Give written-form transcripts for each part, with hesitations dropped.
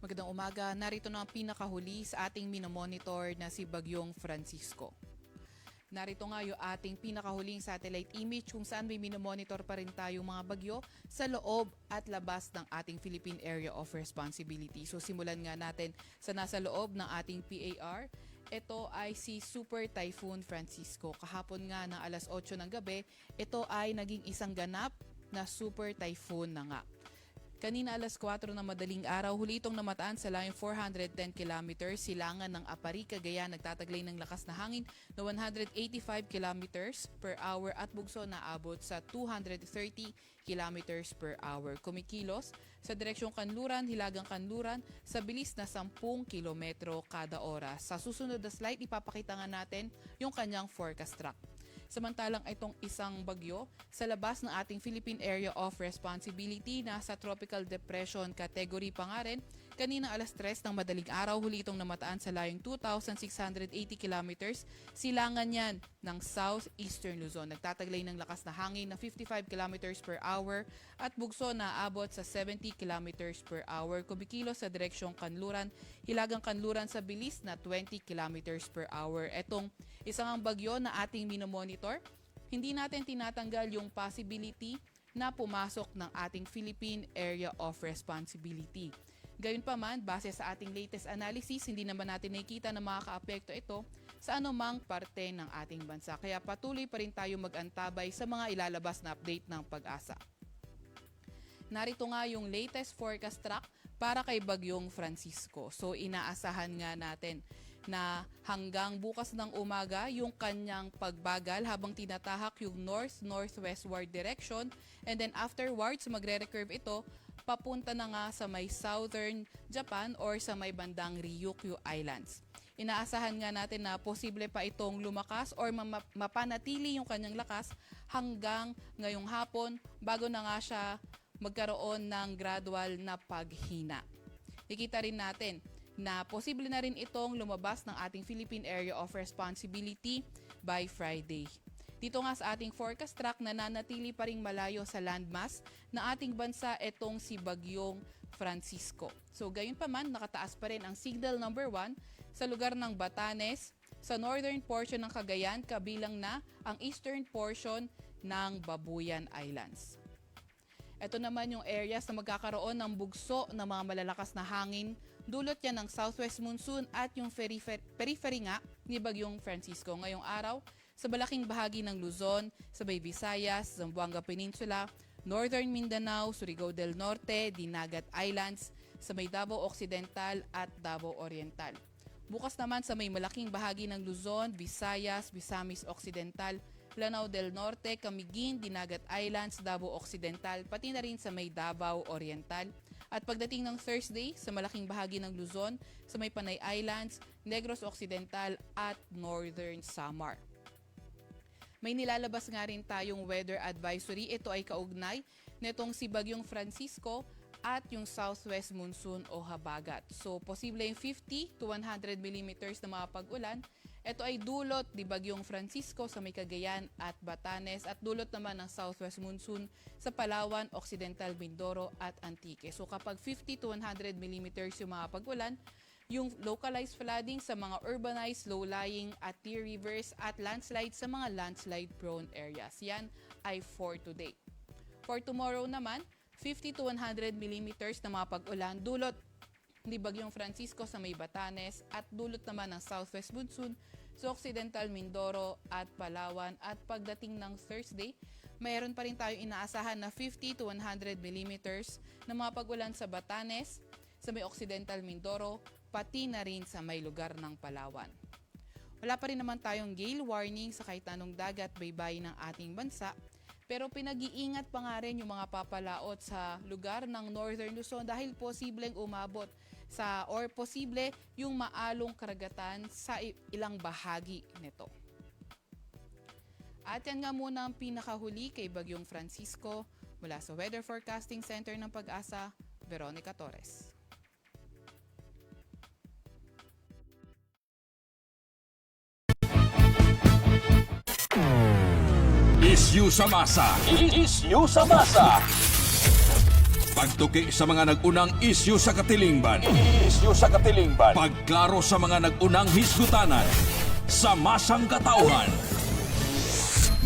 Magandang umaga. Narito na ang pinakahuli sa ating minomonitor na si Bagyong Francisco. Narito nga yung ating pinakahuling satellite image kung saan may minomonitor pa rin tayong mga bagyo sa loob at labas ng ating Philippine Area of Responsibility. So simulan nga natin sa nasa loob ng ating PAR. Ito ay si Super Typhoon Francisco. Kahapon nga ng alas 8 ng gabi, ito ay naging isang ganap na super typhoon na nga. Kanina alas 4 ng madaling araw, huli itong namataan sa layong 410 kilometers, silangan ng Aparri, Cagayan, nagtataglay ng lakas na hangin na 185 kilometers per hour at bugso na abot sa 230 kilometers per hour. Kumikilos sa direksyong kanluran, hilagang kanluran, sa bilis na 10 kilometro kada oras. Sa susunod na slide, ipapakita nga natin yung kanyang forecast track. Samantalang itong isang bagyo sa labas ng ating Philippine Area of Responsibility, nasa Tropical Depression category pa nga rin. Kanina alas 3 ng madaling araw, huli itong namataan sa layong 2,680 kilometers. Silangan yan ng southeastern Luzon. Nagtataglay ng lakas na hangin na 55 kilometers per hour at bugso na abot sa 70 kilometers per hour. Kumikilos sa direksyong kanluran, hilagang kanluran sa bilis na 20 kilometers per hour. Etong isang ang bagyo na ating minomonitor, hindi natin tinatanggal yung possibility na pumasok ng ating Philippine Area of Responsibility. Gayunpaman, base sa ating latest analysis, hindi naman natin nakikita na makakaapekto ito sa anumang parte ng ating bansa. Kaya patuloy pa rin tayo mag-antabay sa mga ilalabas na update ng PAGASA. Narito nga yung latest forecast track para kay Bagyong Francisco. So inaasahan nga natin na hanggang bukas ng umaga yung kanyang pagbagal habang tinatahak yung north-northwestward direction, and then afterwards magre-recurve ito papunta na nga sa may southern Japan or sa may bandang Ryukyu Islands. Inaasahan nga natin na posible pa itong lumakas or mapanatili yung kanyang lakas hanggang ngayong hapon bago na nga siya magkaroon ng gradual na paghina. Ikita rin natin na posible na rin itong lumabas ng ating Philippine Area of Responsibility by Friday. Dito nga sa ating forecast track, nananatili pa ring malayo sa landmass na ating bansa itong si Bagyong Francisco. So gayon pa man, nakataas pa rin ang signal number 1 sa lugar ng Batanes, sa northern portion ng Cagayan, kabilang na ang eastern portion ng Babuyan Islands. Ito naman yung areas na magkakaroon ng bugso ng mga malalakas na hangin. Dulot yan ng southwest monsoon at yung periphery nga ni Bagyong Francisco. Ngayong araw, sa malaking bahagi ng Luzon, sa may Visayas, Zamboanga Peninsula, Northern Mindanao, Surigao del Norte, Dinagat Islands, sa may Davao Occidental at Davao Oriental. Bukas naman, sa may malaking bahagi ng Luzon, Visayas, Misamis Occidental, Lanao del Norte, Camiguin, Dinagat Islands, Davao Occidental, pati na rin sa may Davao Oriental. At pagdating ng Thursday, sa malaking bahagi ng Luzon, sa may Panay Islands, Negros Occidental at Northern Samar. May nilalabas nga rin tayong weather advisory. Ito ay kaugnay nitong si Bagyong Francisco at yung southwest monsoon o habagat. So, posible yung 50 to 100 millimeters na mga pag-ulan. Ito ay dulot ni Bagyong Francisco sa may Cagayan at Batanes at dulot naman ng southwest monsoon sa Palawan, Occidental Mindoro at Antique. So kapag 50 to 100 millimeters yung mga pag-ulan, yung localized flooding sa mga urbanized, low-lying at tier rivers at landslides sa mga landslide-prone areas. Yan ay for today. For tomorrow naman, 50 to 100 millimeters na mga pag-ulan dulot ni Bagyong Francisco sa may Batanes at dulot naman ng southwest monsoon sa Occidental Mindoro at Palawan. At pagdating ng Thursday, mayroon pa rin tayong inaasahan na 50 to 100 millimeters na mga pag-ulan sa Batanes, sa may Occidental Mindoro, pati na rin sa may lugar ng Palawan. Wala pa rin naman tayong gale warning sa kahit anong dagat baybayin ng ating bansa, pero pinag-iingat pa nga rin yung mga papalaot sa lugar ng Northern Luzon dahil posibleng umabot sa or posible yung maalong karagatan sa ilang bahagi nito. At yan nga muna ang pinakahuli kay Bagyong Francisco mula sa Weather Forecasting Center ng PAGASA, Veronica Torres. Issue sa masa. Issue sa masa. Pagtuki sa mga nag-unang isyu sa katilingban. Isyu sa katilingban. Pagklaro sa mga nag-unang hisgutanan. Sa masang katauhan.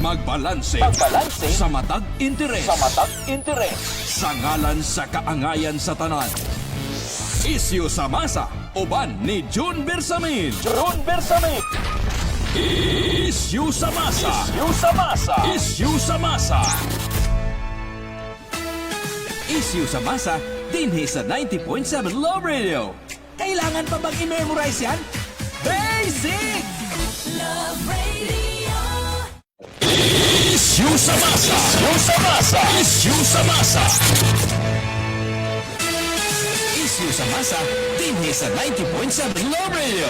Magbalanse. Magbalanse. Sa matag interes. Sa matag interes. Sa ngalan sa kaangayan sa tanan. Isyu sa masa. Uban ni June Bersamin. June Bersamin. Isyu sa masa. Isyu sa masa. Isyu sa masa. Isyu sa masa, dinhi sa 90.7 Love Radio. Kailangan pa bang i-memorize yan? Basic! Love Radio. Isyu sa masa. Isyu sa masa. Isyu sa masa. Isyu sa masa, dinhi sa 90.7 Love Radio.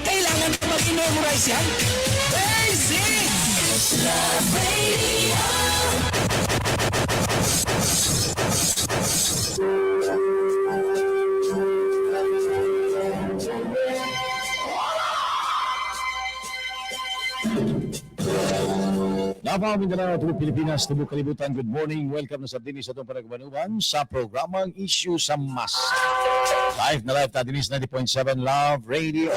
Kailangan pa bang i-memorize yan? Basic! Love Radio. Davao, Mindanao, Tubog Pilipinas, Tubog Kalibutan, good morning. Welcome na sa dinis atong panagbanuban sa programang Issue sa Masa. Live na live ta dinis 90.7 Love Radio.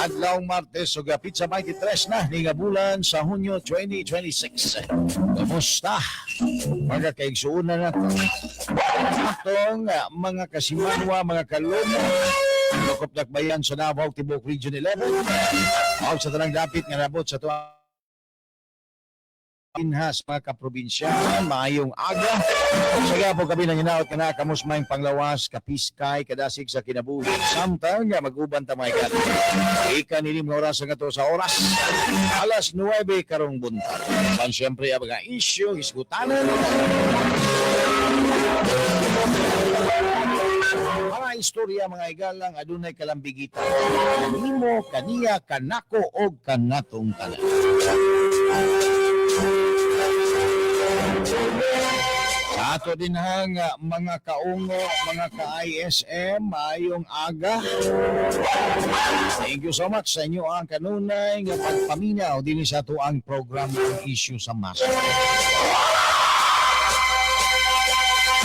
Adlaw Martes ug pizza 23 na ni nga bulan sa Hunyo 2026. Kamusta? Mga kaigsuonan nato. Atong mga kasimanwa, mga kalumo, Lokop Dakbayan sa Davao, Tibok Region 11. Mao sa tanang dapit nga nabot sa tuwa inhas mga kaprobinsya, maayong aga. Sa gapo kami nang hinaot ka na, kamusmayng panglawas, kapiskay, kadasig sa kinabuhi. Samtang nga mag-uban ta mga ikat. Ika nilim nga oras nga to sa oras. Alas 9 karong buntag. Pan siyempre ang mga isyu, isgutanan. Mga istorya, mga igalang, adunay kalambigitan. Kanimo, kaniya, kanako, o kanatong tanan. Sa ato din hang mga kaungo, mga ka-ISM, maayong aga. Thank you so much sa inyo ang kanunay nga pagpaminaw din sa ato ang program ang issue sa masa.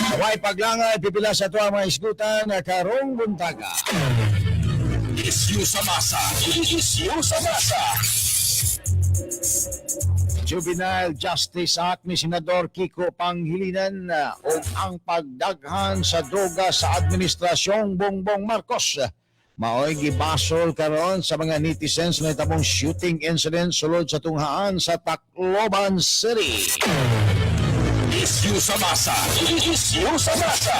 Sa paglangay, pipila sa ato ang mga isgutan karong buntaga. Isyu sa masa. Isyu sa masa. Juvenile Justice Act ni Senador Kiko Pangilinan ug ang pagdaghan sa droga sa administrasyong Bongbong Marcos. Maoy gibasol karon sa mga netizens na itabong shooting incident sulod sa tunghaan sa Tacloban City. Isyu sa masa. Isyu sa masa.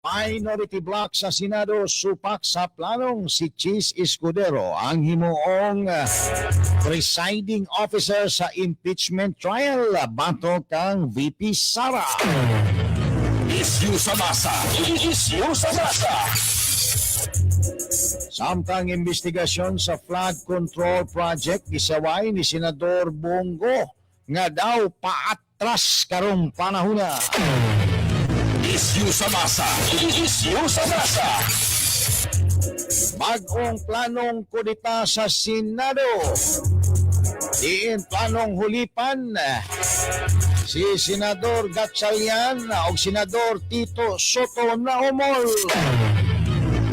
Minority bloc sa Senado supak sa planong si Chiz Escudero ang himuong presiding officer sa impeachment trial batok kang VP Sara. Isyu sa masa. Isyu sa masa. Samtang investigasyon sa flood control project gisaway ni Senador Bong Go nga daw paatras karong panahona. Isyu sa masa. Isyu sa masa. Bagong planong kudeta sa Senado. Diin planong hulipan si Senador Gatchalian o Senador Tito Sotto na umol.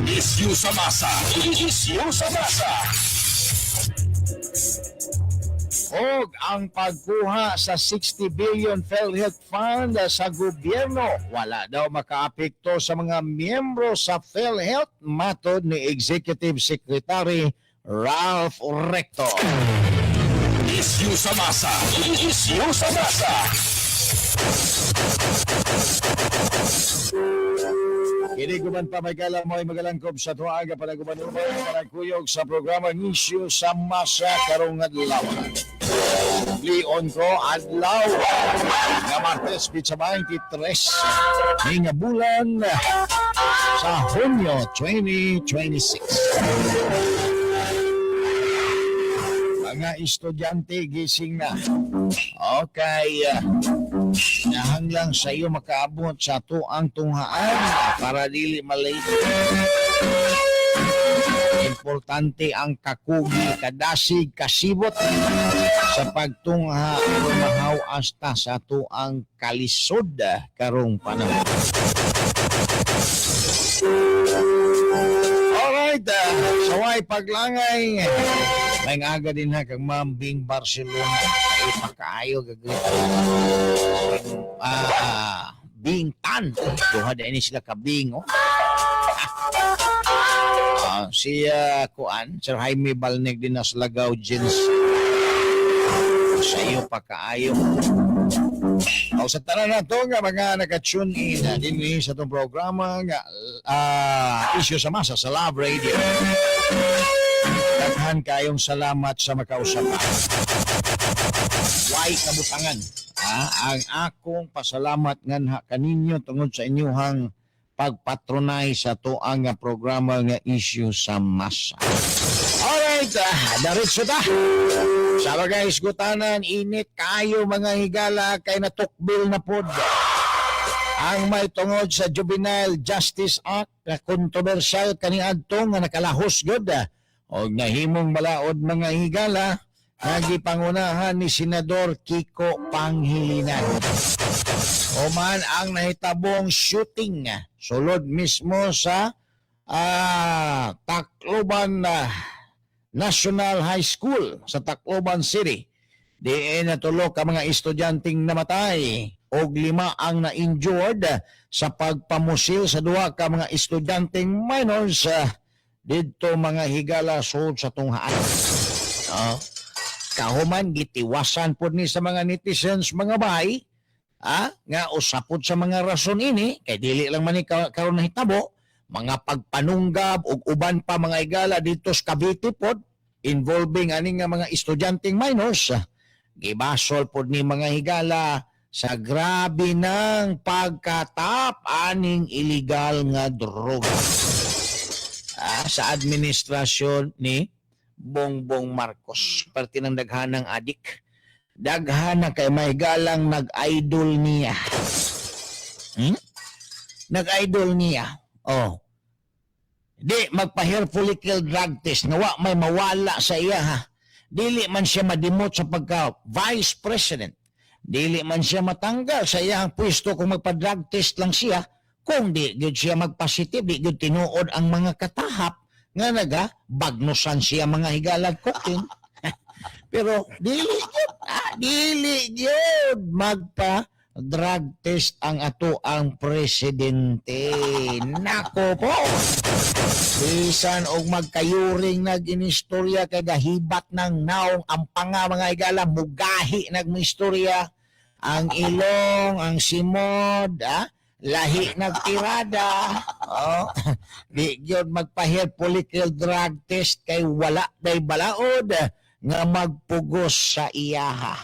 Isyu sa masa. Isyu sa masa. Og ang pagkuha sa 60 billion PhilHealth Fund sa gobyerno, wala daw makaapekto sa mga miyembro sa PhilHealth, matod ni Executive Secretary Ralph Recto. Isyu sa masa. Isyu sa masa. Kini guman pa may galang mo'y magalangkob sa tuaga para gumanuman para kuyog sa programa ng Isyu sa Masa karong adlaw. Leon ko adlaw nga Martes pitsa 23 ni nga bulan sa Hunyo 2026. Mga estudyante gising na. Okay. Nahanglang sa iyo makaabot sa tuang tunghaan para dili malate. Importante ang kakugi, kadasig, kasibot sa pagtungha aron mahaw-as ta sa atoang kalisod karong panahon. Alright, saway paglangay. May aga din ha kang Ma'am Bing Barcelona. Ay, pakaayo gagawin. Bing Tan. Duha din sila ka Bing, oh. Si kuan, Sir Jaime Balneg din sa Lagaw Jens. Sa iyo pa kaayo. O sa tanan na to nga mga naka-tune in din sa itong programa nga Isyu sa Masa sa Love Radio. Daghan kayong salamat sa makausapan. Way kabutangan. Ang akong pasalamat nganha kaninyo tungod sa inyuhang pagpatronize sa tuang nga programa nga Isyu sa Masa. Alright, diretso ta. Sa mga isgutanan, init kayo, mga higala, kay natukbil na pod ang may tungod sa Juvenile Justice Act na kontrobersyal kaniadto nga nakalahos gud og nahimong balaod, mga higala, nga gipangunahan ni Senador Kiko Pangilinan. Human ang nahitabong shooting sulod mismo sa Tacloban National High School sa Tacloban City. Diin natulo ka mga estudyanteng namatay og lima ang na-injured sa pagpamusil sa duha ka mga estudyanteng minors didto, mga higala, sud sa tunghaan. Oh. Kahuman gitiwasan pod ni sa mga netizens, mga bay, nga usapod sa mga rason ini kay dili lang man ni karon nahitabo mga pagpanunggab ug uban pa, mga higala, dito sa Cavite pod involving ani nga mga estudyanteng minors. Gibasol pod ni, mga higala, sa grabe ng pagkatap aning illegal nga droga sa administrasyon ni Bongbong Marcos. Parte ng daghanang adik. Daghan na kay may galang nag-idol niya. Nag-idol niya. Oh. Di magpa-hair follicle drug test nga wa may mawala sa iya ha. Dili man siya madimot sa pagka vice president. Dili man siya matanggal sa iyang pwesto kung magpa-drug test lang siya. Kung di gyud siya magpositive, di gyud tinuod ang mga katahap nga naga bagnusan siya, mga higalag, cocaine. Pero dili gyud, dili gyud magpa drug test ang ato ang presidente. Nako po. Bisan og magkayuring nag-inistorya kay gahibat ng naong ang panga, mga higala, mugahi nagmistorya ang ilong, ang simod, lahi nagtirada. Oh, di gyud magpa-hair follicle drug test kay wala day balaod nga magpugos sa iyaha.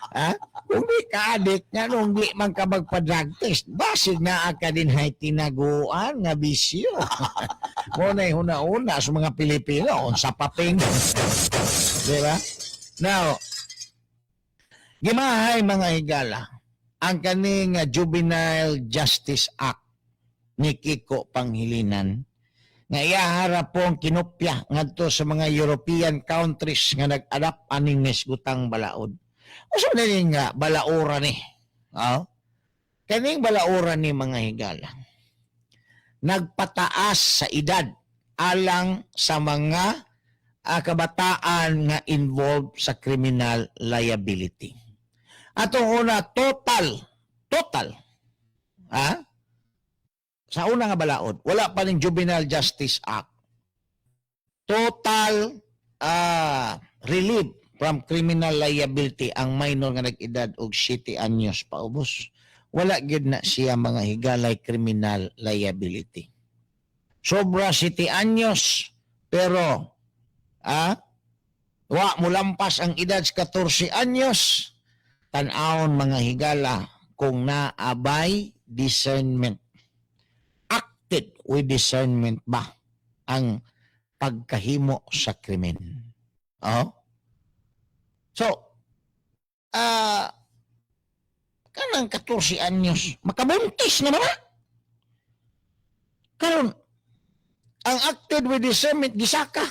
Ha? Kung di ka adik nga nung di man ka magpa-drug test, basig naa ka din hay tinaguan nga bisyo. Mo na huna-una sa mga Pilipino, unsa paping. Di ba? Now, gimahay, mga higala, ang kaning Juvenile Justice Act ni Kiko Pangilinan nga iyahara pong kinopya ngadto sa mga European countries nga nag-adapt aning nisgutang balaod. Unsa man ni nga balaura ni? Oh? Kaning balaura ni, mga higala, nagpataas sa edad alang sa mga kabataan nga involved sa criminal liability. Atong una, total, total, ha? Sa una nga balaod, wala pa ning Juvenile Justice Act. Total relief from criminal liability ang minor nga nag-edad og 7 anyos paubos. Wala gyud na siya, mga higalay, criminal liability. Sobra 7 anyos pero wa mulampas ang edad sa 14 anyos, tan-awon, mga higala, kung naabay discernment. Acted with discernment ba ang pagkahimo sa krimen? Oh? So, kanang 14 anyos, makabuntis naman na. Karon, Ang acted with discernment, gisaka.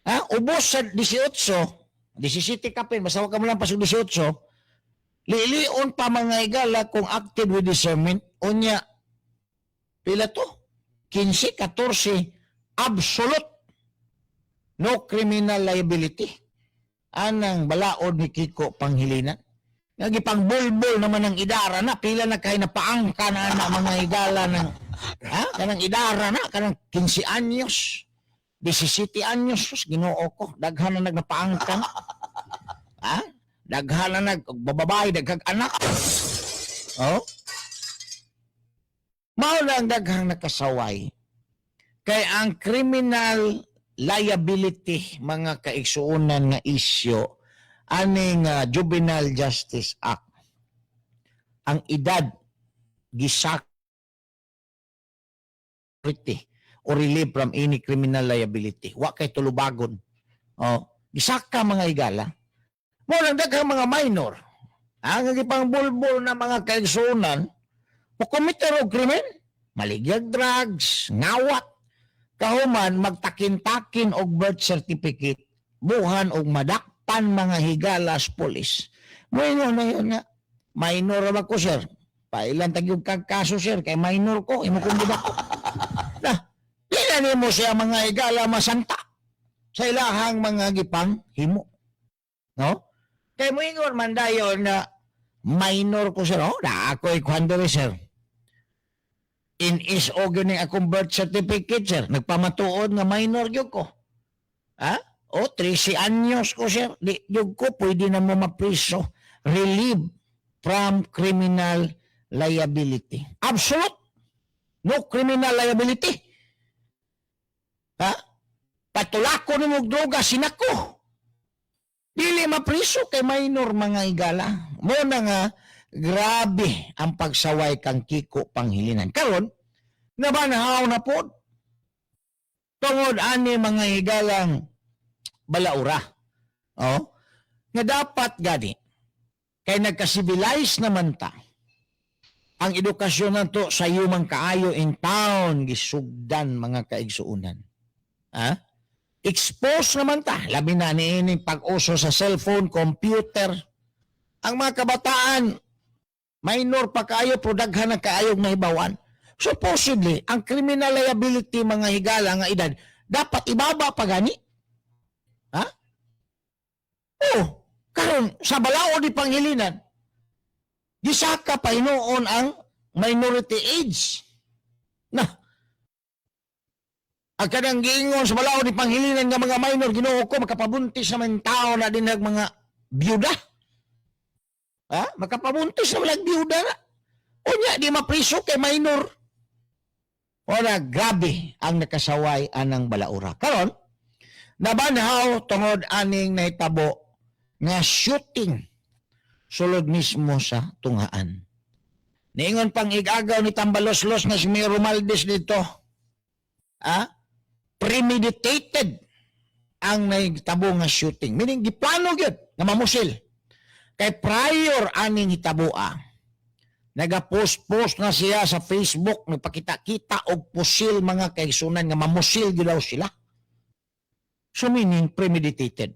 Ha? Ubos sa 18, 17 kapin, basta wa ka mo lang pasok 18, lilion pa, mga higala, kung acted with discernment, unya, pila to? 15, 14, absolute no criminal liability. Anang balaod ni Kiko Pangilinan. Nga gipangbulbol naman ng idara na, pila na kay napaangka na na, mga higala, ng ha, kanang idara na, kanang 15 anyos, 17 anyos. Sus, Ginoo ko, daghan na nagnapaangka na. Ha? Daghan na nag bababae, daghang anak. Oh? Mao lang daghang nakasaway. Kay ang criminal liability, mga kaigsuonan, nga isyu aning Juvenile Justice Act, ang edad gisak or relief from any criminal liability. Wa kay tulubagon. Oh, gisaka, mga higala. Mo lang daghang mga minor ang gipangbulbol na, mga kaigsuonan, mo commit og krimen, maligyag drugs, ngawat, kahuman magtakin-takin og birth certificate, buhan og madakpan, mga higalas, pulis. Moingon na yun nga, "Minor ra ba ko, sir? Pailan tagyog kag kaso, sir, kay minor ko, imo kong gidako." Na, di na nimo siya, mga higala, masanta sa ilahang mga gipang himo. No? Kay moingon man dayon na, "Minor ko, sir." "Oh, na ako'y kuan diri, sir. NSO gyud ni akong birth certificate, sir. Nagpamatuod nga minor gyud ko. Ha? O, 13 anyos ko, sir. Di gyud ko pwede na mo mapriso." Relief from criminal liability. Absolute. No criminal liability. Ha? Patulako ni mo droga, sinako. Dili mapriso kay minor, mga higala. Mo na nga, grabe ang pagsaway kang Kiko Pangilinan. Karon, nabanhaw na pod. Tungod ani, mga higalang balaura. Oh, nga dapat gani kay nagka-civilize naman ta. Ang edukasyon nato sa human kaayo in town gisugdan, mga kaigsuonan. Ha? Expose naman ta, labi na niining pag-uso sa cellphone, computer. Ang mga kabataan minor pa kaayo pero daghan na kaayog nahibawan. Supposedly, ang criminal liability, mga higala, nga edad dapat ibaba pa gani. Ha? Oh, karon sa balaod ni Pangilinan, gisaka pa hinuon ang minority age. Na, ang kanang giingon sa balaod ni Pangilinan nga mga minor, Ginoo ko, makapabuntis naman tao na din mga byuda. Ha? Makapabuntis na walang byuda na. Unya, di mapriso kay minor. Ora, grabe ang nakasaway anang balaura. Karon, nabanhaw tungod aning nahitabo nga shooting sulod mismo sa tunghaan. Niingon pang igagaw ni Tambaloslos nga si Mayor Romualdez dito. Ah? Premeditated ang nahitabo nga shooting. Meaning, giplano gyud nga mamusil. Kay prior aning hitaboa, nagapost-post na siya sa Facebook, nagpakita-kita og pusil, mga kaigsuonan, nga mamusil gyud daw sila. So meaning premeditated.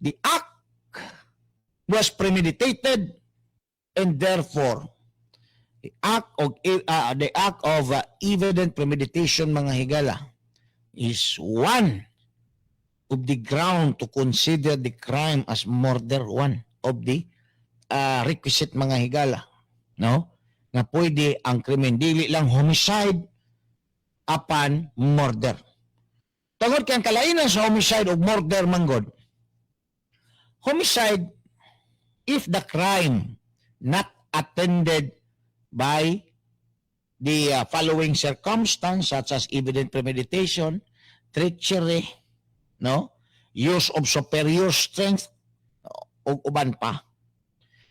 The act was premeditated and therefore the act of evident premeditation, mga higala, is one of the ground to consider the crime as murder, one of the requisite, mga higala, no, nga pwede ang krimen dili lang homicide apan murder, tungod kay ang kalainan sa homicide ug murder manggod, homicide, if the crime not attended by the following circumstance such as evident premeditation, treachery, no? Use of superior strength ug uban pa.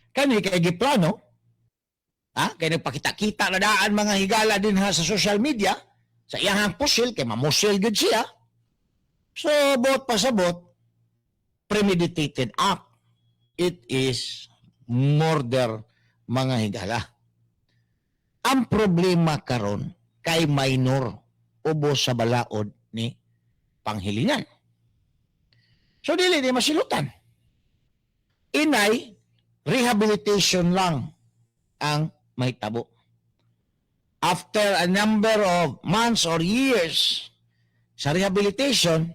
Kani kay giplano, ha? Kay nagpakita-kita na daan, mga higala, din ha sa social media sa iyang pusil kay mamusil gyud siya. So bot pasabot premeditated act. It is murder, mga higala. Ang problema karon kay minor. Ubos sa balaod ni Pangilinan. So dili di masilutan. Inay rehabilitation lang ang mahitabo. After a number of months or years sa rehabilitation,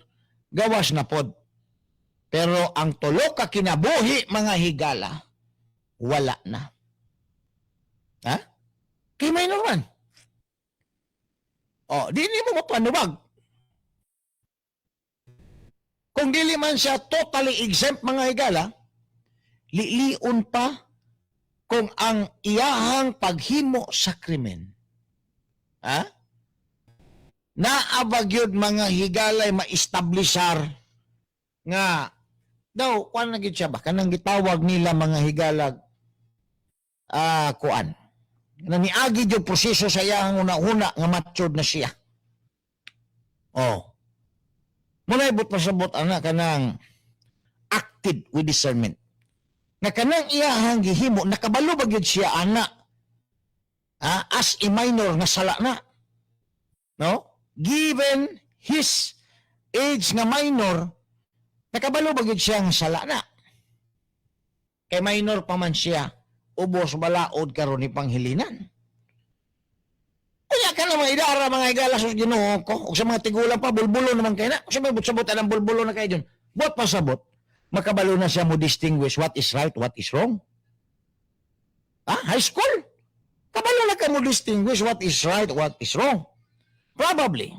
gawas na pod. Pero ang tulo ka kinabuhi, mga higala, wala na. Ha? Kay minor man. O, di mo mapanubag. Kung dili man siya totally exempt, mga higala, liliun pa kung ang iyahang paghimo sa krimen. Ha? Naa ba gyud, mga higalay, ma-establisar nga daw kuan na gyud siya ba, kanang gitawag nila, mga higalag, kuan na niagi gyud proseso sa iyahang una-una nga matured na siya. Oh. Muna'y but pasabot ana kanang acted with discernment. Nga kanang iyahang gihimo, nakabalo ba gyud siya ana, as a minor nga sala na. No? Given his age nga minor, nakabalo ba gyud siya nga sala na? Kay minor pa man siya, ubos balaod karon ni Pangilinan. Kaya ka na mga idara, mga higala, sus Ginoo ko. Ug sa mga tigulang pa, bulbulo naman kayo na. Kung sa mga sabot anang bulbulo na kayo dyan. Buot pasabot, makabalo na siya mo distinguish what is right, what is wrong. Ah, high school? Kabalo na ka mo distinguish what is right, what is wrong. Probably.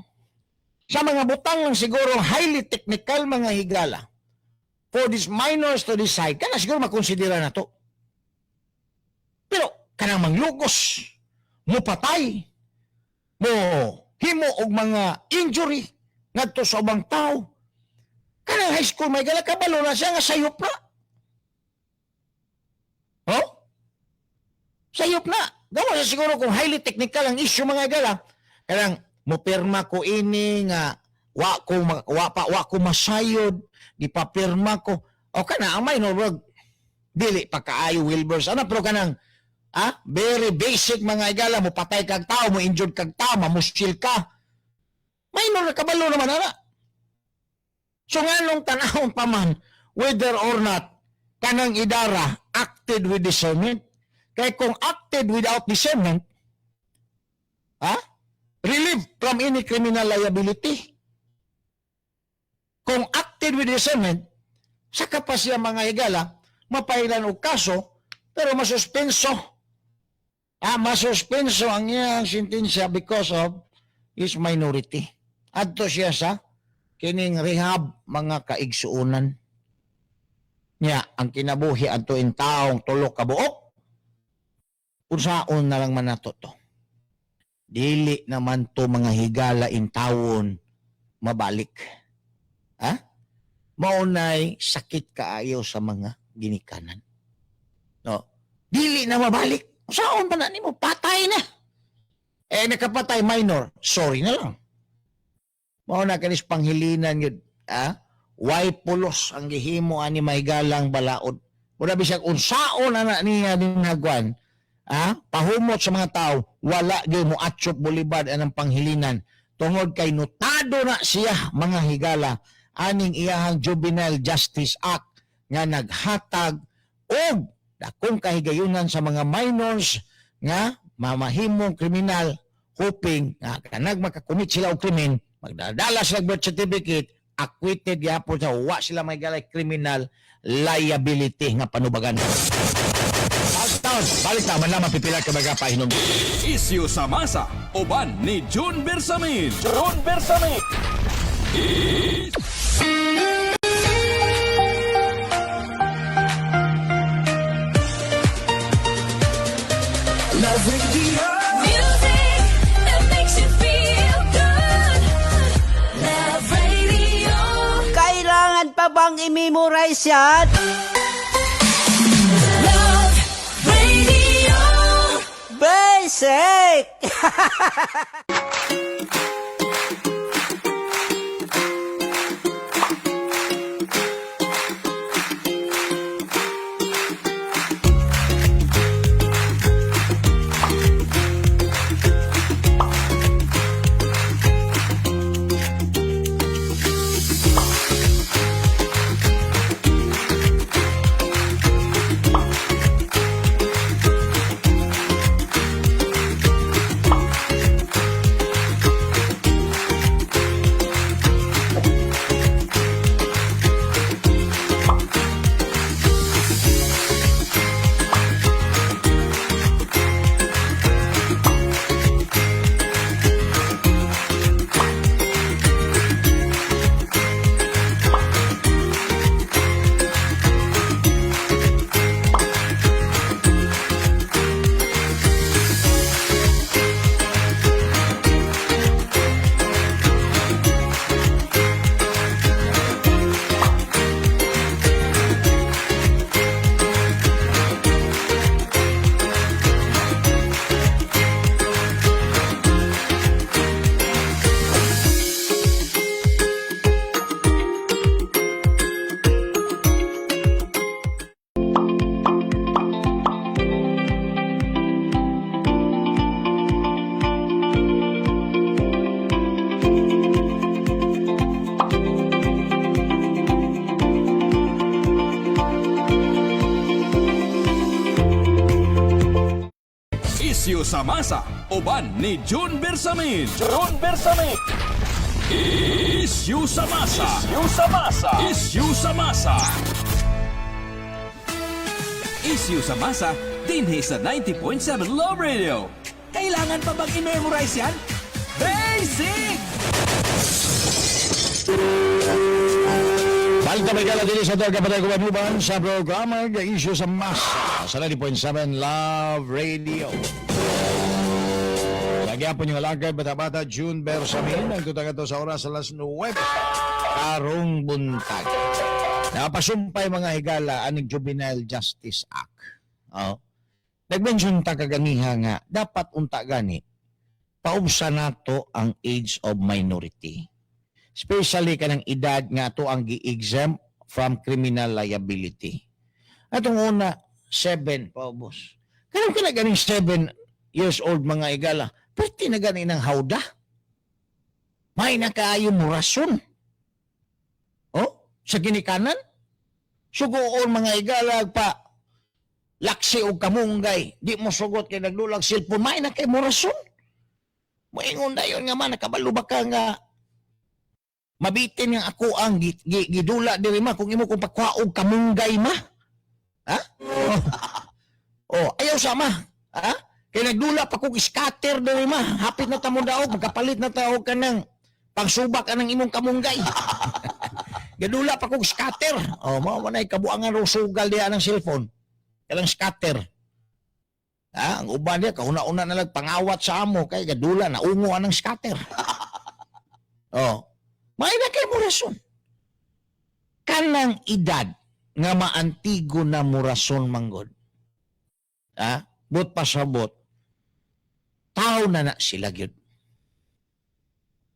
Sa mga butang lang siguro highly technical, mga higala, for these minors to decide, kana siguro makonsidera na to. Pero kanang manglugos, mupatay, mo himo og mga injury ngadto sa ubang tao, kanang high school may gala, kabalo na siya nga sayop na. Oh? Sayop na. Gawa sa siguro kung highly technical ang issue, mga gala. Kanang mopirma ko ini nga wa pa wa ko masayod, gipapirma ko. O kana ang minor wag dili pa kaayo Wilburs. Ano pero kanang very basic, mga igala, mo patay kag tao, mo injured kag tao, mamusil ka. Minor na kabalo naman ana. So nganong tanawon pa man whether or not kanang idara acted with discernment? Kay kung acted without discernment, ha? Relieved from any criminal liability. Kung acted with discernment, saka pa siya, mga higala, mapailan og kaso, pero masuspenso. Masuspenso ang iyang sentensya because of his minority. Adto siya sa kining rehab, mga kaigsuonan. Nya, ang kinabuhi adto in taong tulo ka buok. Unsaon na lang man nato to? Dili naman to, mga higala, in tawon mabalik. Ha? Maunay sakit kaayo sa mga ginikanan. No? Dili na mabalik. Unsaon pa na nimo? Patay na. Eh nakapatay minor, sorry na lang. Mao na kanis Pangilinan yun. Ha? Way pulos ang gihimo ani mahigalang balaod. Mura bisag unsaon na na niya dinagwan, pahumot sa mga tao, wala gyud mo atsop bulibad anang Pangilinan tungod kay notado na siya, mga higala, aning iyahang Juvenile Justice Act nga naghatag og dakong kahigayunan sa mga minors nga mamahimong kriminal, hoping nga kanag makakomit sila og krimen, magdadala sila og birth certificate, acquitted gyapon sa wa sila may galay criminal liability nga panubagan. Taon, balik ta man lamang pipila ka mga pahinom. Isyu sa masa, uban ni June Bersamin. June Bersamin. Love Radio. Music that makes you feel good. Love Radio. Kailangan pa bang i-memorize yan? Love Radio. Basic! Isyu sa masa, uban ni June Bersamin. June Bersamin. Isyu sa masa. Isyu sa masa. Isyu sa masa. Isyu sa masa, dinhi sa 90.7 Love Radio. Kailangan pa bang i-memorize yan? Basic! Balita may gala din sa Daga Patay sa programa ng Isyu sa Masa sa 90.7 Love Radio. Sa gyapon yung alagad, bata-bata, June Bersamin, ang tutang ito sa oras alas 9, karong buntag. Napasumpay, mga higala, aning Juvenile Justice Act. Oh. Nag-mention ta kaganiha nga, dapat unta gani, paubsa nato ang age of minority, especially kanang edad nga ato ang gi-exempt from criminal liability. Atong una, 7 paubos. Kanang kana ganing 7 years old, mga igala, pwede na gani ng hawda. May nakaayo mo rason. Oh, sa ginikanan. Sugoon, mga igala, pa laksi og kamunggay, di mo sugot kay nagdulag cellphone, may na kay mo rason. Moingon dayon nga man, nakabalo ba ka nga mabitin nga ako ang gidula diri ma kung imo kong pagkuha og kamunggay ma? Ha? Oh, ayaw sama. Ha? Kay nagdula pa kog scatter diri ma. Hapit na ta mo daog, magkapalit na ta og kanang pangsubak anang imong kamunggay. Gadula pa kog scatter. Oh, mao man ay kabuangan ro sugal diha ng cellphone. Kanang scatter. Ha, ang uban diha kahuna-una na lang pangawat sa amo kay gadula na ungo anang scatter. Oh. May na kay mo rason. Kanang edad nga maantigo na mo rason manggod. Ha? But pasabot. Tao na na sila gyud.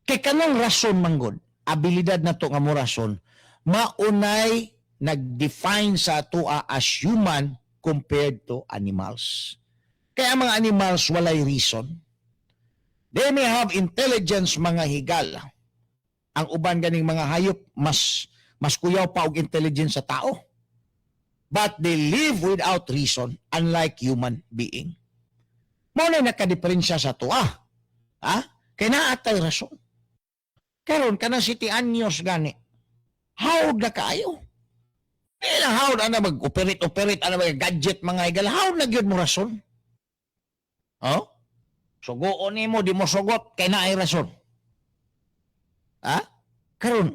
Kay kanang rason manggod, abilidad na to nga mo rason, maunay nag-define sa atoa as human compared to animals. Kaya ang mga animals walay reason. They may have intelligence, mga higala. Ang uban ganing mga hayop mas mas kuyaw pa og intelligence sa tao. But they live without reason, unlike human being. Mao na nakadiferensya sa atoa. Ha? Kay naa tay rason. Karon kanang 7 anyos gani. Hawd na kaayo. Eh, lang hawd ana mag-operate-operate ana mga gadget, mga higala. Hawd na gyud mo rason. Oh? Sugoon nimo, di mo sugot kay naay rason. Ha? Karon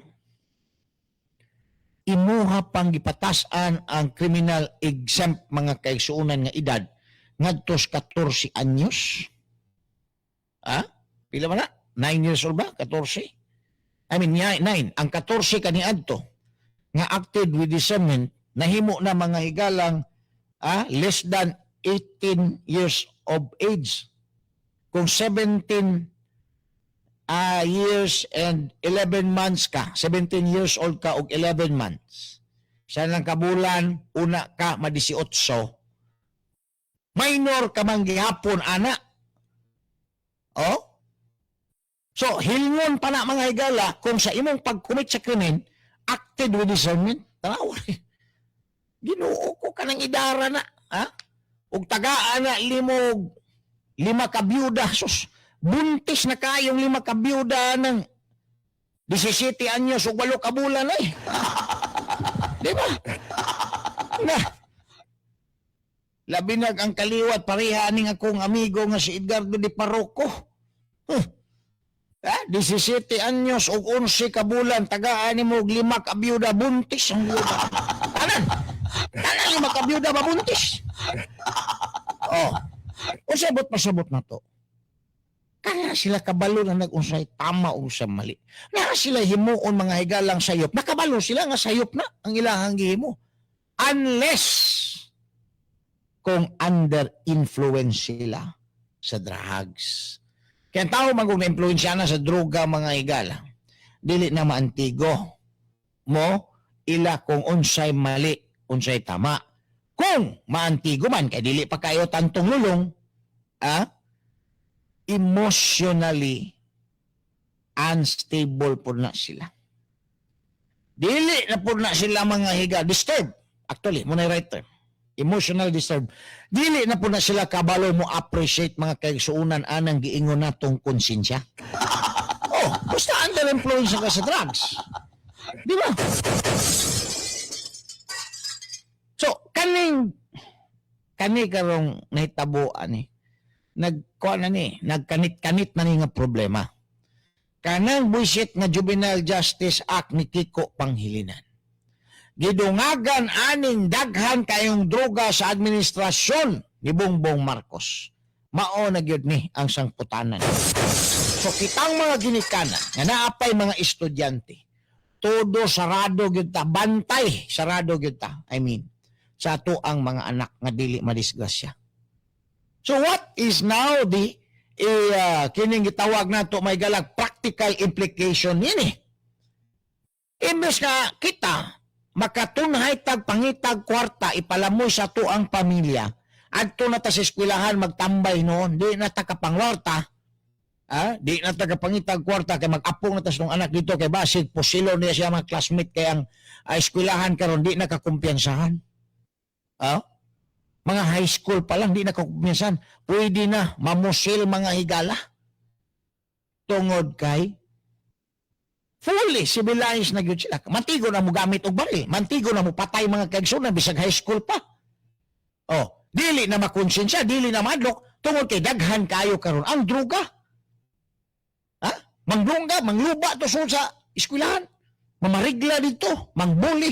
imuha pang gipatas-an ang criminal exempt, mga kaigsuonan, nga edad ngadtos 14 anyos. Ha? Pila ba na? 9 years old ba? 14? I mean, 9. Ang 14 kaniadto nga acted with discernment nahimo na, mga higalang, less than 18 years of age. Kung 17 years and 11 months ka, 17 years old ka og 11 months. Sa lang kabulan, una ka ma-18. Minor ka man gihapon ana. Oh? So, hilngon pa na, mga higala, kung sa imong pag-commit sa krimen, acted with discernment. Tanawa. Ginoo ko, kanang idara na. Ha? Og tagaan na limog lima ka byuda. Sus, buntis na kayong lima ka byuda ng 17 anyos ug 8 ka bulan ay. Di ba? Na. Labi nag ang kaliwat pareha ning akong amigo nga si Edgardo Di Parroco. Huh. Ah, 17 anyos ug 11 ka bulan, tagaan nimo og lima ka byuda, buntis ang byuda. Tanan. Tanan lima ka byuda mabuntis. Oh. Unsay buot pasabot na to? Kana sila kabalo na nag-unsay tama o sa mali. Na sila himuon, mga higalang, sayop. Nakabalo sila nga sayop na ang ilahang gihimo. Unless kung under influence sila sa drugs. Kaya ang tao man kung na-influensya na sa droga, mga higala, dili na maantigo mo ila kung unsay mali, unsay tama. Kung maantigo man, kay dili pa kayo tantong lulong, emotionally unstable po na sila. Dili na po na sila, mga higa, disturb. Actually, mao na right term. Emotional disturb. Dili na po na sila kabalo mo appreciate, mga kaigsuunan, anang giingon natong konsensya. Oh, basta under influence ka sa drugs. Di ba? So, kaning kani karong nahitabo ani, nagkuha na ni, nagkanit-kanit na ni nga problema. Kanang bullshit nga Juvenile Justice Act ni Kiko Pangilinan. Gidungagan aning daghan kayong droga sa administrasyon ni Bongbong Marcos. Mao na gyud ni ang sangputanan. So kitang mga ginikanan nga naapay mga estudyante, todo sarado gyud ta, bantay sarado gyud ta. I mean, sa ato ang mga anak nga dili madisgrasya. So what is now the kining gitawag nato may galag practical implication nini? Imbes nga kita makatunhay tag pangitag kwarta ipalamoy sa ato ang pamilya, adto na ta sa eskwelahan magtambay noon, di na ta kapangwarta, ah, di na ta kapangitag kwarta kay mag-apong na ta sa atong anak dito kay basig pusilo niya siya mga classmate kay ang eskwelahan karon di na kakumpiyansahan. Ah? Mga high school pa lang di na kakumpiyansahan. Pwede na mamusil, mga higala. Tungod kay fully civilized na gyud sila. Mantigo na mo gamit og baril, mantigo na mo patay, mga kaigsunan, bisag high school pa. Oh, dili na makonsensya, dili na madlok tungod kay daghan kayo karon ang droga. Ha? Manglungga, mangluba to sa eskwelahan. Mamarigla dito, mangbuli.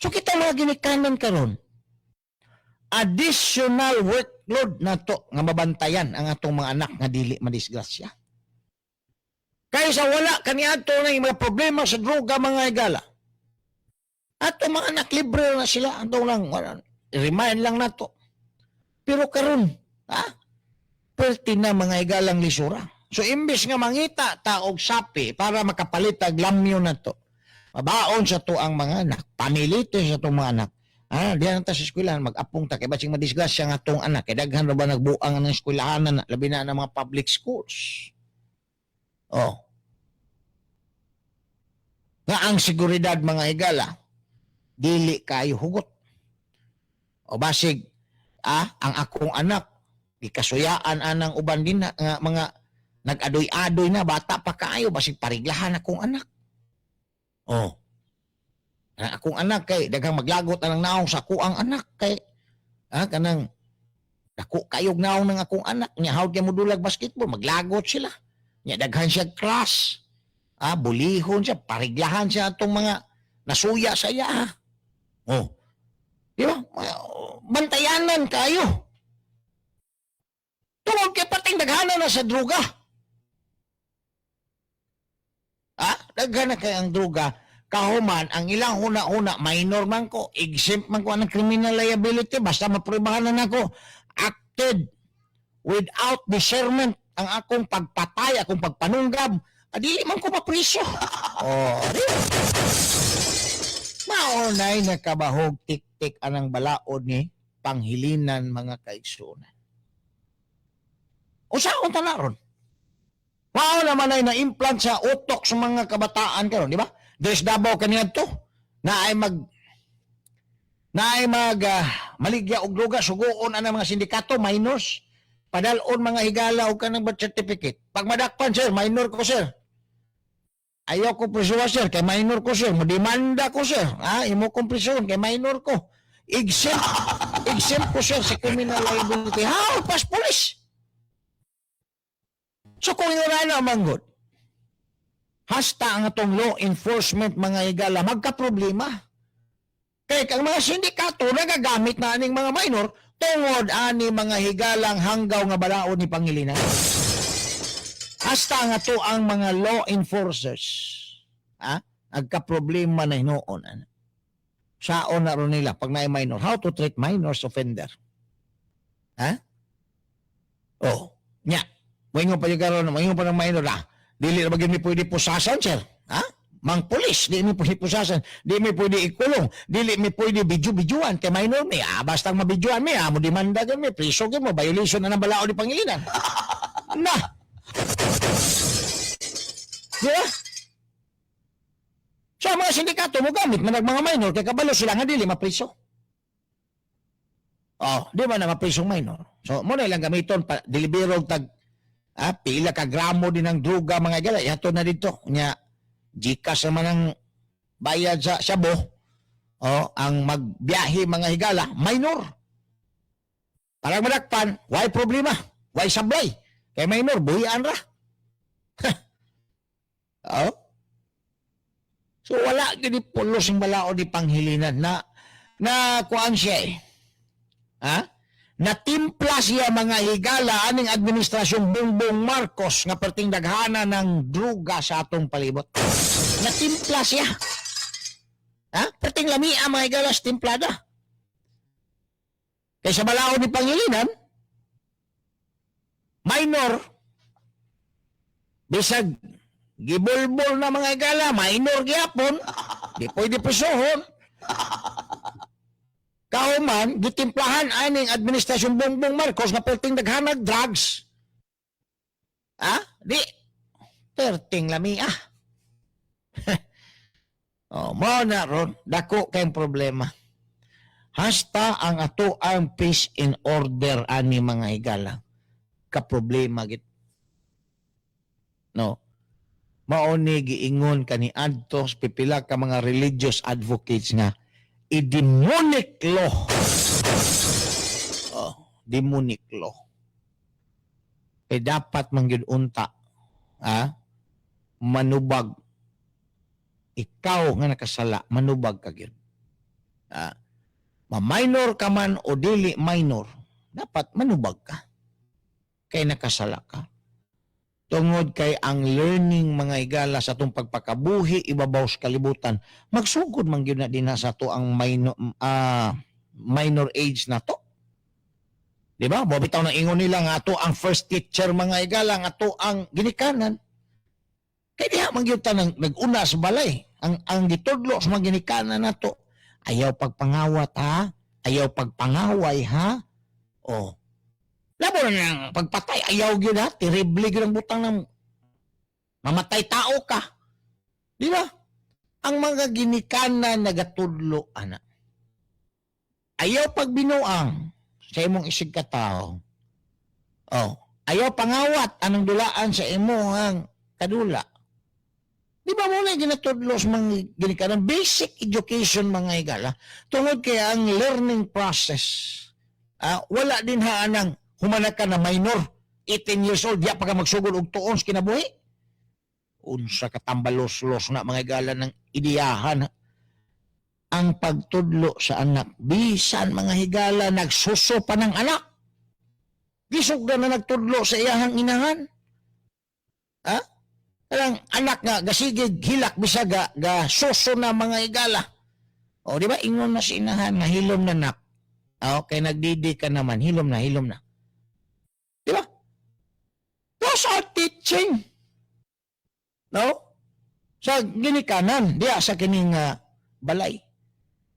So kita mga ginikanan karon, additional workload na to nga mabantayan ang atong mga anak nga dili madisgrasya. Kaysa wala kaniadto na yung mga problema sa droga, mga higala. Ato mga anak, libre na sila. Ato lang, wala, remind lang nato. Pero karon, ha? Perti na, mga higalang, lisura. So imbes nga mangita ta og sapi para makapalit og lamyo na to, mabaon sa to ang mga anak, pamilite sa itong mga anak. Ah, diyan ta sa eskwelahan mag-apong ta kay basig madisgrasya nga atong anak kay daghan ra ba nagbuang ng eskwelahan na, labi na ang mga public schools. Oh. Nga ang seguridad, mga higala, dili kayo hugot. O basig ang akong anak gikasuyaan anang uban din na, nga mga nag-adoy-adoy na bata pa kaayo, basig pariglahan akong anak. Oh. Ang akong anak kay daghang maglagot anang naong sa akuang anak kay kanang dako kayog naong ng akong anak nya, hawd kay modulag basketball, maglagot sila nya, daghan siya class, bulihon siya, pariglahan siya atong mga nasuya sa iya, ha? Oh, di ba? Bantayanan kayo tungod kay pating daghanan na sa droga, daghan na kay ang droga, kahuman ang ilang huna-huna, minor man ko, exempt man ko ang criminal liability basta maprubahan na nako acted without discernment ang akong pagpatay, akong pagpanunggab, dili man ko mapriso. Oh, di ba? Mao nay nakabahog tik-tik anang balaod ni Pangilinan, mga kaigsunan. Usaon ta na ron? Mao naman ay na-implant sa utok sa mga kabataan karon, di ba? Des Davao kaniadto na ay mag maligya og droga, suguon ang mga sindikato, minors. Padalon, mga higala, og kanang birth certificate. Pag madakpan, "Sir, minor ko, sir. Ayaw ko prisuwa, sir, kay minor ko, sir. Modemanda ko, sir. Ah, imo kong prisuon kay minor ko. Exempt, exempt ko, sir, sa criminal liability." How? Pas police. So kung yun na manggod, hasta ang atong law enforcement, mga higala, magka-problema. Kaya ang mga sindikato nagagamit na aning mga minor tungod ani, mga higalang, hanggaw nga balaod ni Pangilinan. Hasta nga to ang mga law enforcers, nagka-problema na hinuon. Ano? Saon na ron nila pag naay minor, how to treat minors offender? Ha? Oh, nya. Moingon pa yung karon, moingon pa ng minor, dili na ba gyud mi pwede pusasan, sir? Ha? Mang pulis, di mi pwede pusasan, di mi pwede ikulong, dili mi pwede bidyo-bidyuan, kay minor mi, basta mabidyoan mi, mo demanda gyud mi, priso gyud mo, violation na ng balaod ni Pangilinan. Na! Di ba? So, ang mga sindikato mo gamit man ang mga minor, kay kabalo sila nga dili mapriso. Oh, di ba na maprisong minor? So, mo na ilang gamiton pa deliberog tag pila ka gramo din ng druga, mga higala, ihatod na dito. Nya GCash naman ang bayad sa shabu. Oh, ang magbiyahe, mga higala, minor. Parang madakpan, why problema? Why sablay? Kay minor, buhian ra. Oh. So wala gini pulos ang balaod ni Pangilinan na na kuan siya eh. Ha? Natimpla siya, mga higala, aning administrasyong Bongbong Marcos nga perting daghana ng druga sa atong palibot. Natimpla siya. Ha? Perting lamia, mga higala, sa timplada. Kaysa balaod ni Pangilinan, minor, bisag gibulbol na, mga higala, minor gyapon, di pwede prisuhon. Kauman, gitimplahan aning administrasyon Bongbong Marcos na perting daghanag drugs. Ha? Di. Perting lami ah. Oh, mo na ron, dako kayong problema. Hasta ang ato ang peace and order ani, mga higala. Ka problema git. No. Mao ni giingon kani adto sa pipila ka mga religious advocates nga i-demonic law. Oh, demonic law. Eh dapat man gyud unta manubag ikaw nga nakasala, manubag ka gyud. Ah, ma-minor ka man o dili minor, dapat manubag ka. Kay nakasala ka. Tungod kay ang learning, mga higala, sa atong pagpakabuhi ibabaw sa kalibutan, magsugod man gyud na dinha sa ato ang minor age na to. Di ba? Mo bitaw na ingon nila nga ato ang first teacher, mga higala, nga ato ang ginikanan. Kay diha man gyud ta nang nag-una sa balay. Ang gitudlo sa mga ginikanan nato. Ayaw pagpangawat ha. Ayaw pagpangaway ha. Oh. Labo na nang pagpatay, ayaw gyud ha. Terrible gyud ang butang ng mamatay tao ka. Di ba? Ang mga ginikanan nagatudlo ana. Ayaw pagbinuang sa imong isig ka tao. Oh, ayaw pangawat anong dulaan sa imong kadula. Di ba mo na ginatudlo sa mga ginikanan? Basic education, mga higala. Tungod kay ang learning process, wala din ha anang humana ka na minor, 18 years old, diya pa ka magsugod og tuon sa kinabuhi. Unsa ka tambalos-los na, mga higala, ng ideyahan. Ang pagtudlo sa anak, bisan, mga higala, nagsuso pa ng anak. Gisugdan na nagtudlo sa iyahang inahan. Ha? Kanang anak nga gasigig hilak bisag ga suso na, mga higala. O di ba ingon na si inahan nga hilom na, nak. Ah, okay, nagdidi ka naman, hilom na, hilom na. Di ba? Those are teaching. No? Sa ginikanan, diya sa kining balay.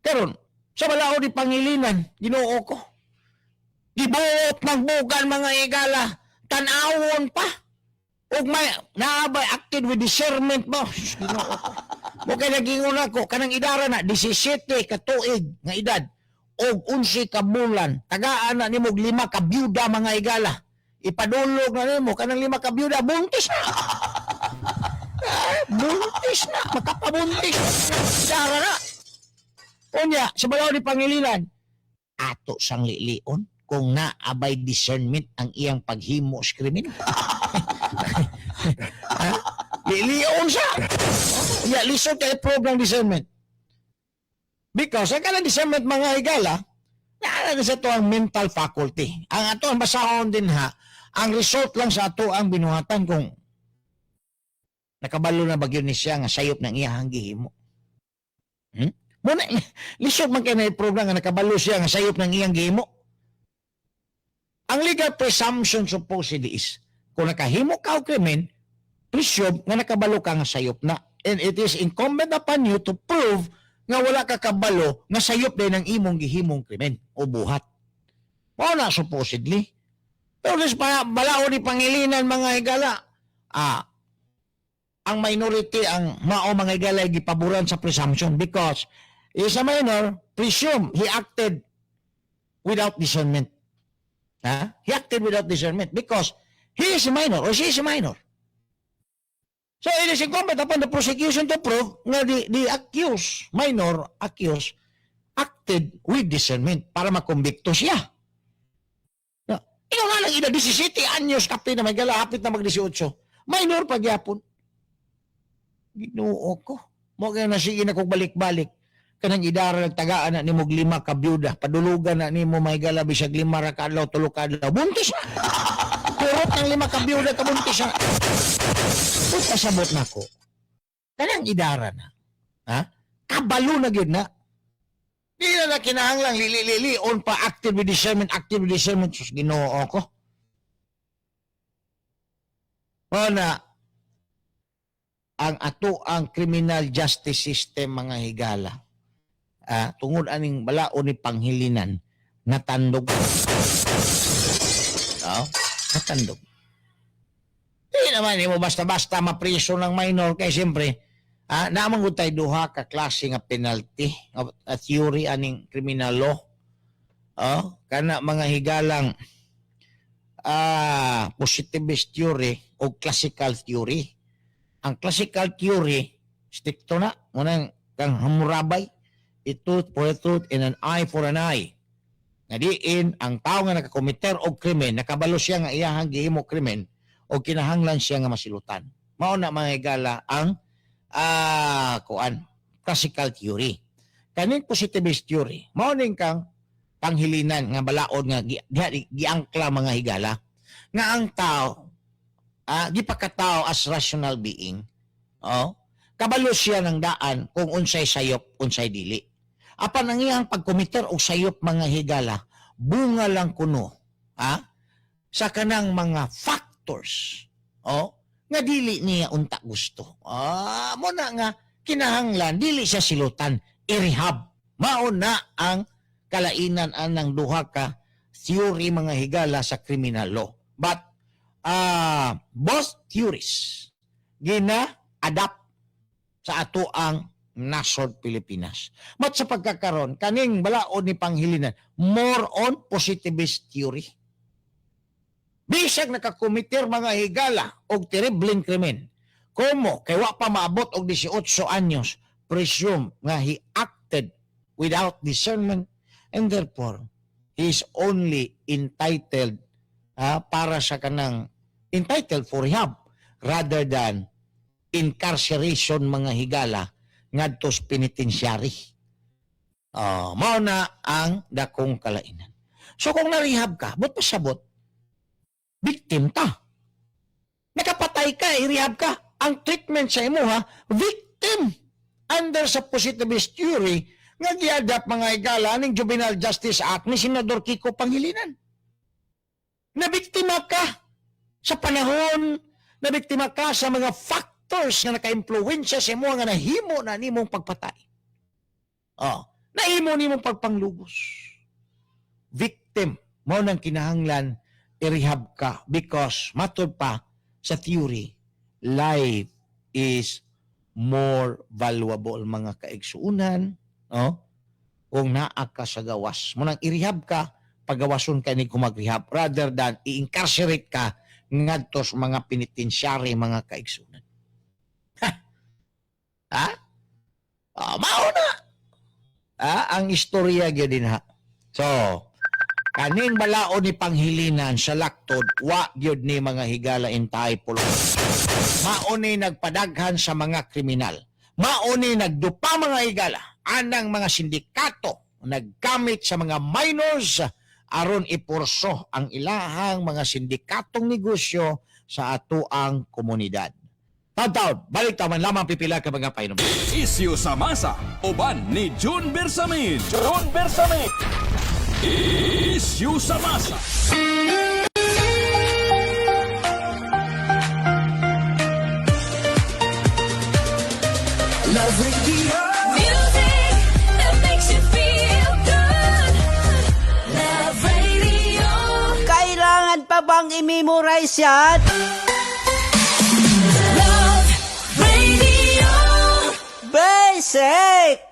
Karon, sa balaod ni Pangilinan, Ginoo ko. Gibuot ng bugan, mga higala, tan-awon pa. Ug may naabay acted with discernment mo. Sus, Ginoo ko. Mo kay nagingon ako kanang idara na 17 ka tuig nga edad og 11 ka bulan. Tagaan na nimo og lima ka byuda, mga higala. Ipadulog na nimo kanang lima ka byuda, buntis na. Ah, buntis na, makapabuntis. Idara na. Unya, sa balaod ni Pangilinan, ato sang lilion kung naabay discernment ang iyang paghimo sa krimen. Ha? Lilion siya. Ya, lisod kay program discernment. Because ang kanang discernment, mga higala, naa na sa ato ang mental faculty. Ang ato ang basahon din ha, ang result lang sa ato ang binuhatan kung nakabalo na ba gyud ni siya nga sayop ng iyahang gihimo. Muna, lisod man kay na program nga nakabalo siya nga sayop ng iyang gihimo. Ang legal presumption supposedly is, kung nakahimo ka og krimen, presume nga nakabalo ka nga sayop na. And it is incumbent upon you to prove nga wala ka kabalo nga sayop din ang imong gihimong krimen o buhat. Mao na supposedly. Pero this pa, balaod ni Pangilinan, mga higala, ang minority ang mao, mga higala, gipaboran sa presumption because is a minor, presume he acted Without discernment. Ha? He acted without discernment because he is a minor or she is a minor. So it is incumbent upon the prosecution to prove nga the accused, minor accused, acted with discernment para makumbikto siya. No. Ikaw nga lang, ina 17 anyos, kapin na may gala, hapit na mag 18. Minor pagyapon. Ginoo ko. Mo kaya na sige na kong balik-balik. Kanang idara nagtagaan na nimo og lima ka byuda. Padulugan na nimo may gala bisag 5 ra ka adlaw, 3 ka adlaw. Buntis na. Kurot ng 5 ka byuda ka buntis na. Puta sabot na ko. Kanang idara na. Ha? Kabalo na gyud na. Di na na kinahanglang lili-lili on pa active with discernment, active with discernment. Sus, Ginoo ko. O na, ang ato ang criminal justice system, mga higala. Ah, tungod aning balaod ni Pangilinan, natandog. Oh, natandog. Di naman mo basta-basta mapriso ng minor kay siyempre naamang gud tay duha ka klase nga penalty a theory aning criminal law. Oh, kana mga higalang positivist theory o classical theory. Ang classical theory, strikto na, munang kang Hammurabi, a tooth for a tooth and an eye for an eye. Nga diin, ang tao nga nakakomiter og krimen, nakabalo siya nga iyahang gihimo krimen, o kinahanglan siya nga masilutan. Mao na, mga higala, ang kuan, classical theory. Kaning positivist theory, mao ning kang Pangilinan nga balaod nga diha giangkla, mga higala, nga ang tao gipakatao as rational being. Oh, kabalo siya ng daan kung unsay sayop, unsay dili. Apan ang iyang pagkomiter og sayop, mga higala, bunga lang kuno sa kanang mga factors, oh, nga dili niya unta gusto. Mo na nga kinahanglan dili siya silutan, i-rehab. Mao na ang kalainan anang duha ka theory, mga higala, sa criminal law. But both theories gina-adapt sa ato ang nasod Pilipinas. But sa pagkakaron, kaning balaod ni Pangilinan, more on positivist theory. Bisag nakakomiter, mga higala, og terribleng krimen, como kay wa pa maabot og 18 anyos, presume nga he acted without discernment and therefore he is only entitled para sa kanang entitled for rehab rather than incarceration, mga higala, ngadto sa penitentiary. Mao na ang dakong kalainan. So kung na-rehab ka, but pasabot, victim ta. Nakapatay ka, i-rehab ka. Ang treatment sa imo ha, victim. Under sa positivist theory, nga giadapt, mga higala, ning Juvenile Justice Act ni Senador Kiko Pangilinan. Nabiktima ka sa panahon, nabiktima ka sa mga factors nga naka-impluwensya sa imo nga nahimo na nimong pagpatay. Oh, nahimo nimong pagpanglugos. Victim, mao nang kinahanglan i-rehab ka because matud pa sa theory, life is more valuable, mga kaigsuunan, no? Kung naa ka sa gawas, mo nang i-rehab ka, pagawason ka ni mag-rehab rather than i-incarcerate ka ngadto sa mga penitentiary, mga kaigsunan. Ha? Ha? Ah, mao na. Ang istorya gyud din ha. So, kaning balaod ni Pangilinan sa laktod, wa gyud ni, mga higala, in pulong. Mao ni nagpadaghan sa mga kriminal. Mao ni nagdupa, mga higala, anang mga sindikato naggamit sa mga minors aron ipurso ang ilahang mga sindikatong negosyo sa atoang komunidad. Taon-taon, balik taman lamang pipila ka mga painom. Isyu sa masa, uban ni June Bersamin. June Bersamin. Isyu sa masa. Love Radio. Music that makes you feel good. Love Radio. Kailangan pa bang i-memorize yan? Love Radio. Basic!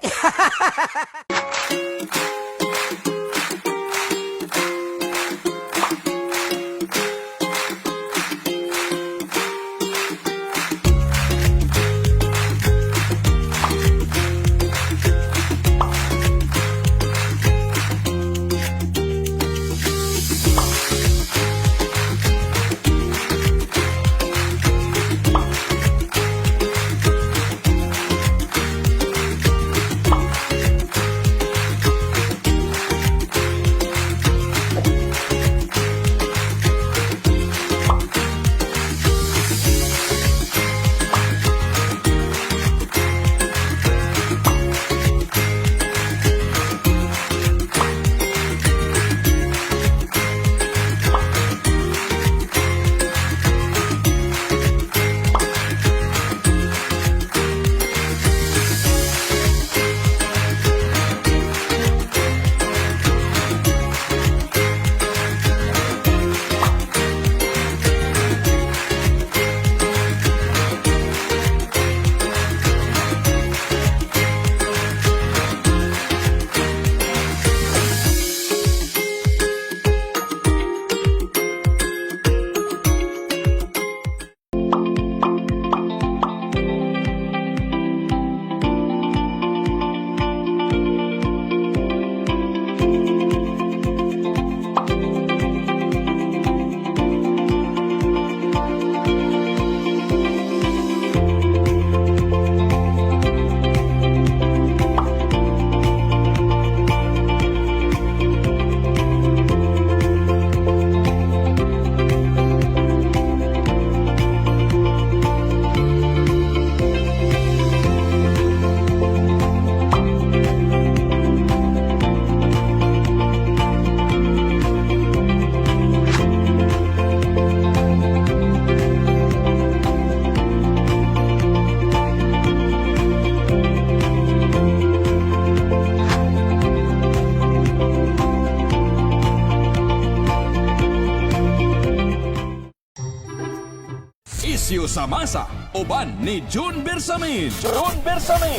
Isyu sa masa, uban ni June Bersamin. June Bersamin.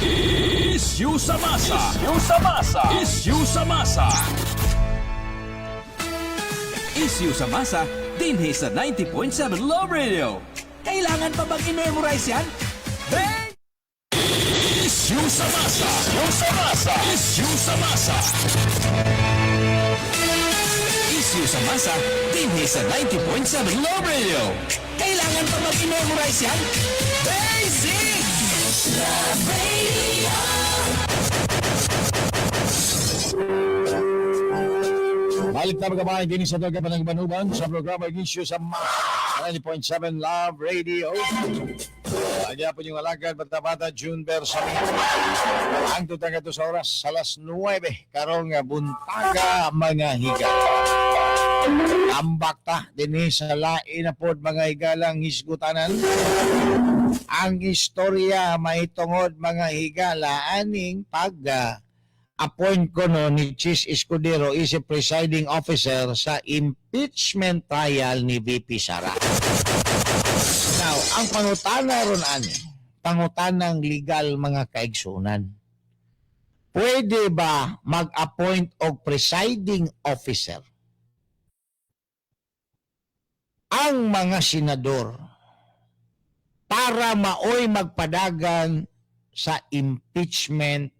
Isyu sa masa. Isyu sa masa. Isyu sa masa. Isyu sa masa, dinhi sa 90.7 Love Radio. Kailangan pa bang i-memorize yan? Hey! Isyu sa masa. Isyu sa masa. Isyu sa masa. Isyu sa masa, dinhi sa 90.7 Love Radio. Kailangan pa bang i-memorize yan? Basic! Love Radio. Balik na mga bahay, din sa Doga Panagbanuban sa programa Issue sa Masa 90.7 Love Radio. Lagi po yung alagad, bata-bata, June Bersamin. Ang tutang ito sa oras, sa alas 9, karong nga buntaga mga higa. Ambak ta, din sa lain na pod mga higalang hisgutanan. Ang istorya maitungod mga higala aning pag appoint ko no ni Chis Escudero is a presiding officer sa impeachment trial ni VP Sara. Now, ang pangutana ron ani, pangutanang legal mga kaigsunan. Pwede ba mag-appoint og presiding officer ang mga senador para maoy magpadagan sa impeachment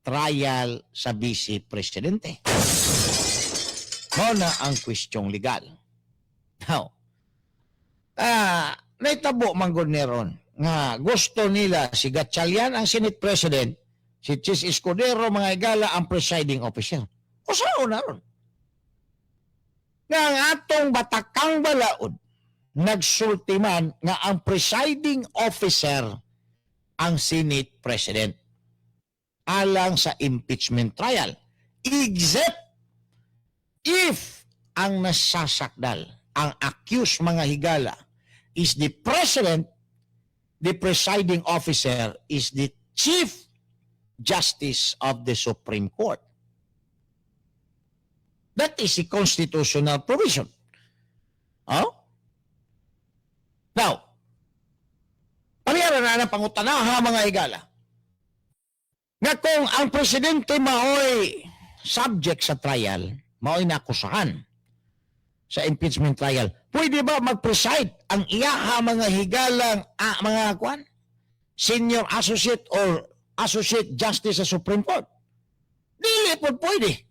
trial sa vice presidente? Mao na ang kwestyong legal. Now, naitabo man gud ni ron nga gusto nila si Gatchalian ang Senate President, si Chis Escudero mga igala ang presiding officer. O saan na ron? Nga ang atong batakang balaod nagsulti man nga ang presiding officer ang Senate President alang sa impeachment trial, except if ang nasasakdal, ang accused mga higala, is the president, the presiding officer is the Chief Justice of the Supreme Court. That is a constitutional provision. Oh? Now, parehara na ang pangutanaha mga higala. Nga kung ang presidente maoy subject sa trial, maoy nakusahan sa impeachment trial, pwede ba mag-preside ang iyaha mga higalang mga kwan? Senior associate or associate justice sa Supreme Court? Dili po pwede.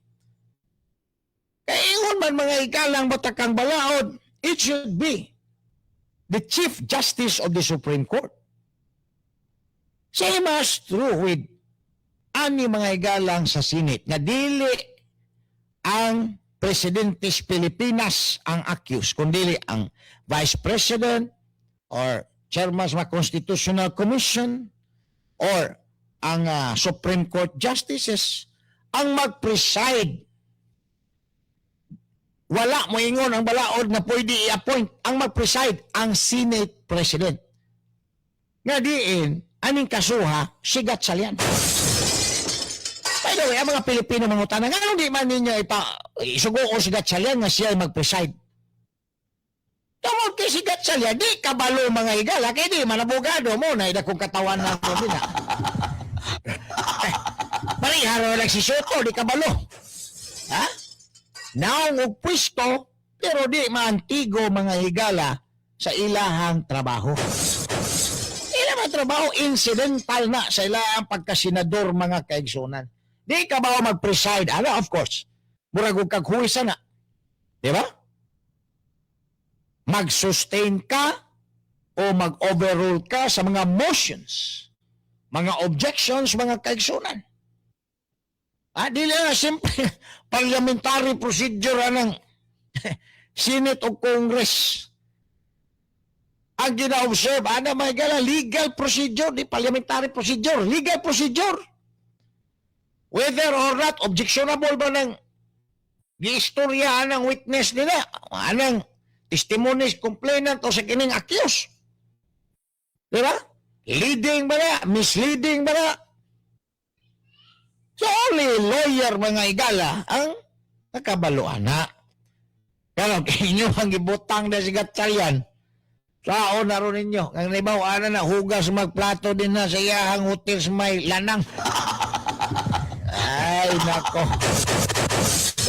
Kaya ingon man mga higalang batakang balaod, it should be the Chief Justice of the Supreme Court. Same as true with ani mga higalang sa Senate nga dili ang presidente sa Pilipinas ang accused, kundi ang Vice President or Chairman sa Constitutional Commission or ang Supreme Court Justices ang mag-preside. Wala mo ingon ang balaod na pwede i-appoint ang mag-preside ang Senate President. Nga diin, aning kasuha, si Gatchalian. By the way, ang mga Pilipino mangutana, nga di man ninyo isugo si Gatchalian nga siya ay mag-preside? Tungod kay si Gatchalian, di kabalo mga higala, kay di man abogado mo na kung katawan ng na. Eh, pareharo lang si Sotto, di kabalo. Ha? Naong og pwesto, pero di maantigo mga higala sa ilahang trabaho. Ila man trabaho, incidental na sa ilahang pagkasenador mga kaigsunan. Di ka ba mag-preside? Ano, of course. Murag og kag huwisa na. Di ba? Mag-sustain ka o mag-overrule ka sa mga motions, mga objections, mga kaigsunan. Dili na simple parliamentary procedure anang Senate o Congress. Ang gina-observe, ana may gala, legal procedure, di parliamentary procedure, legal procedure. Whether or not objectionable ba ng giistorya anang witness nila, anang testimonies complainant o sa kining accused. Di ba? Leading ba na? Misleading ba na? So only lawyer mga igala ang nakabaluan na. Pero inyo ang gibutang na si Gatchalian. Sao na ron ninyo. Ang nibaw, ana na, hugas magplato din na sa iyahang hotel sa may lanang. Ay, nako.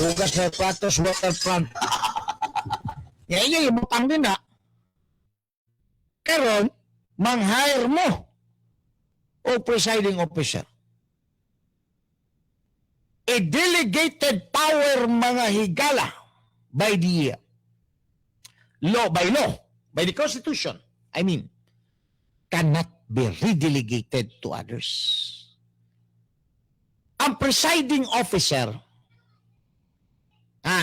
Hugas na plato sa waterfront. Yan yung ibutang din na. Karon, mang-hire mo o presiding officer. A delegated power, mga higala, by the law, by law, by the Constitution, I mean, cannot be redelegated to others. Ang presiding officer,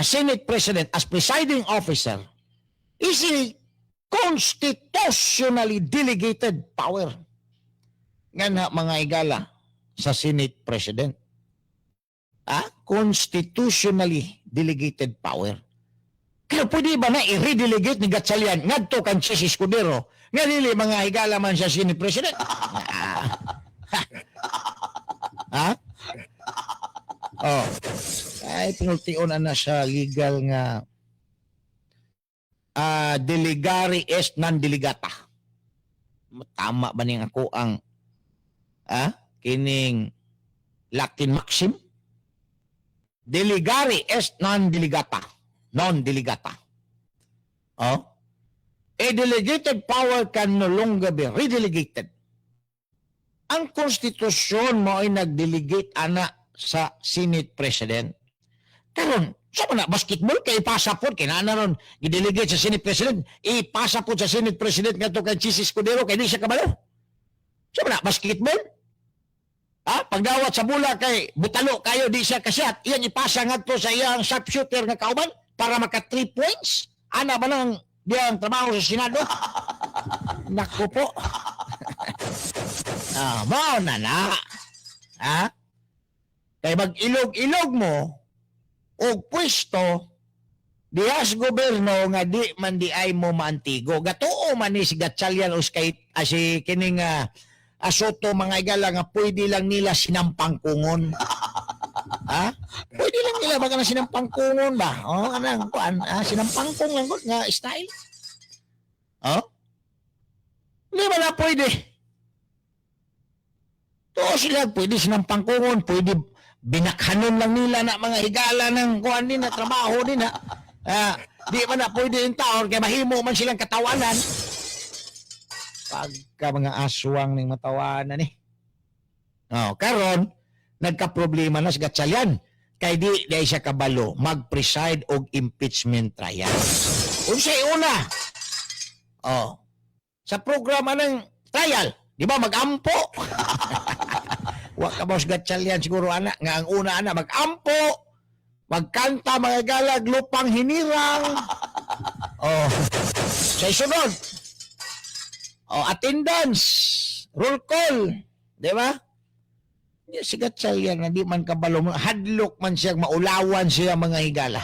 Senate President as presiding officer, is a constitutionally delegated power. Nga na, mga higala, sa Senate President. Constitutionally delegated power. Pero pwede ba na i-redelegate ni Gatchalian ngadto kan Chiz Escudero nga dili, mga higala, man siya Senate President? Ah. Ha? Oh. Ay, pinultion na sa legal nga delegare est non delegata. Tama ba ning ako ang kining Latin maxim? Delegare est non delegata. Non delegata. Oh? A delegated power can no longer be redelegated. Ang konstitusyon mo ay nag-delegate ana sa Senate President. Karon, sa na basketball kay ipasa pod kay naa na ron gidelegate sa Senate President, ipasa pod sa Senate President ngadto kay Chiz Escudero kay di siya kabalo. Sa na basketball? Ha? Pagdawat sa bola kay butalo kayo, di siya kasyat, iyang ipasa ngadto sa iyang sharpshooter nga kauban para maka 3 points. Ana ba nang diyang trabaho sa Senado? Naku po. Mao na na. Ha? Kay mag-ilog-ilog mo og pwesto diha sa gobyerno nga di man di ay mo maantigo. Gatuo man ni si Gatchalian o kay si kining Sotto, mga igala, nga pwede lang nila sinampangkungon. Ha? Pwede lang nila baka na sinampangkungon ba? Oh, anang kuan, sinampangkong lang gud nga style. Oh? Hindi ba na pwede? To sila pwede sinampangkungon, pwede binakhanon lang nila na, mga higala, ng kuan din na trabaho din na. Di man na pwede yung taon kay mahimo man silang katawanan. Pagka mga aswang ning matawanan ni. Oh, karon nagka-problema na si Gatchalian kay di di siya kabalo mag-preside og impeachment trial. Unsay una? Oh. Sa programa ng trial, di ba mag-ampo? Wa ka boss Gatchalian siguro ana nga ang una ana mag-ampo, magkanta, mga galag, lupang hinirang. Oh. Sa isunod. Oh, attendance, roll call, di ba? Di si Gatchalian na di man kabalo, hadlok man siya, maulawan siya, mga higala.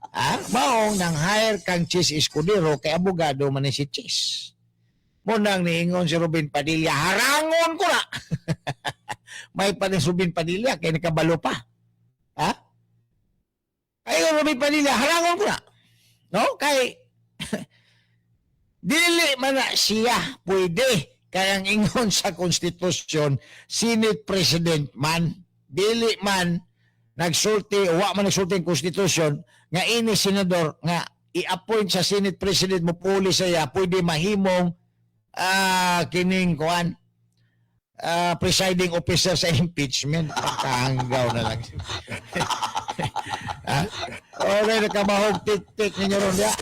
Ha? Maong nang hire kang Chiz Escudero kay abogado man ni si Chiz. Mo nang niingon si Robin Padilla, "Harangon ko na." May pa ni Robin Padilla kay nakabalo pa. Ha? Ay, Robin Padilla, "Harangon ko na." No? Kay dili man na siya pwede kay ang ingon sa konstitusyon, Senate President man, dili man nagsulti, wa man nagsulti ang konstitusyon nga ini senador nga i-appoint sa Senate President mo puli sa iya pwede mahimong kining kuan presiding officer sa impeachment. Pagkahanggaw na lang. Ha? Okay, nakabahog tik-tik ninyo ron diya.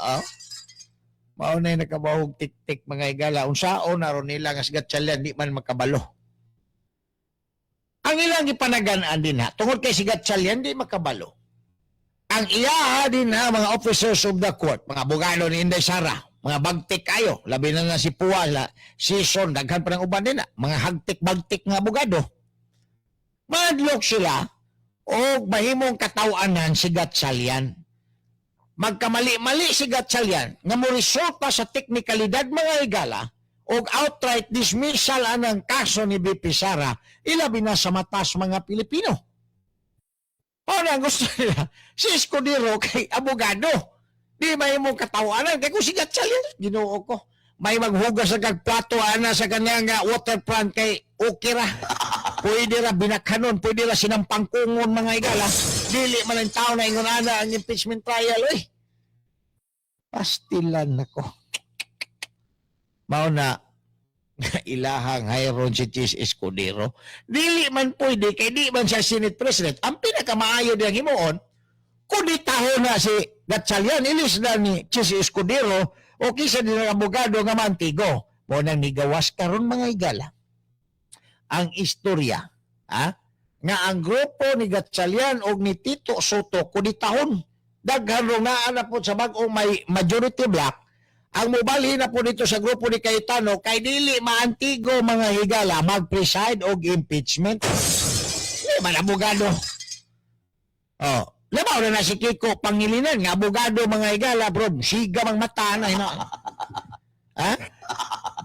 Ah? Mao na yung nakabahog tik-tik, mga igala. Unsaon na ron nila nga si Gatchalian di man makabalo. Ang ilang ipanagan-an din ha, tungod kay si Gatchalian di makabalo. Ang iya din ha, mga officers of the court, mga abogado ni Inday Sara, mga bagtik kayo, labi na na si Pua, la, Sison, daghan pa ng uban din ha, mga hagtik-bagtik nga abogado. Madlok sila o mahimong katawanan si Gatchalian. Magkamali-mali si Gatchalian nga mo resulta sa teknikalidad, mga igala, og outright dismissal anang kaso ni VP Sara, ilabi na sa matas mga Pilipino. Paano ang gusto nila? Si Escudero kay abogado. Di may mong katawanan. Kaya kung si Gatchalian, Ginoo ko, may maghugas sa kag plato ana sa kanyang waterfront kay okay ra. Pwede ra binakanon, pwede ra sinampangkungon, mga higala. Dili man ang tao na ingon ana ang impeachment trial, oy. Pastilan nako. Mao na ilahang hayron si Chiz Escudero. Dili man pwede kay di man siya Senate President. Ang pinakamaayo diyang himuon, kuditaho na si Gatchalian, ilis na ni Chiz Escudero o kisa din ang abogado nga mantigo. Mo nang nigawas karon, mga higala, ang istorya, ha? Nga ang grupo ni Gatchalian og ni Tito Sotto kuditahon. Daghan rong naa na po sa bag-ong may majority block ang mobalhin na po dito sa grupo ni Cayetano kay dili maantigo, mga higala, mag-preside og impeachment. Di man abogado. Oh, labaw na na si Kiko Pangilinan nga abogado, mga higala, bro, siga mang mata na hina. Ha?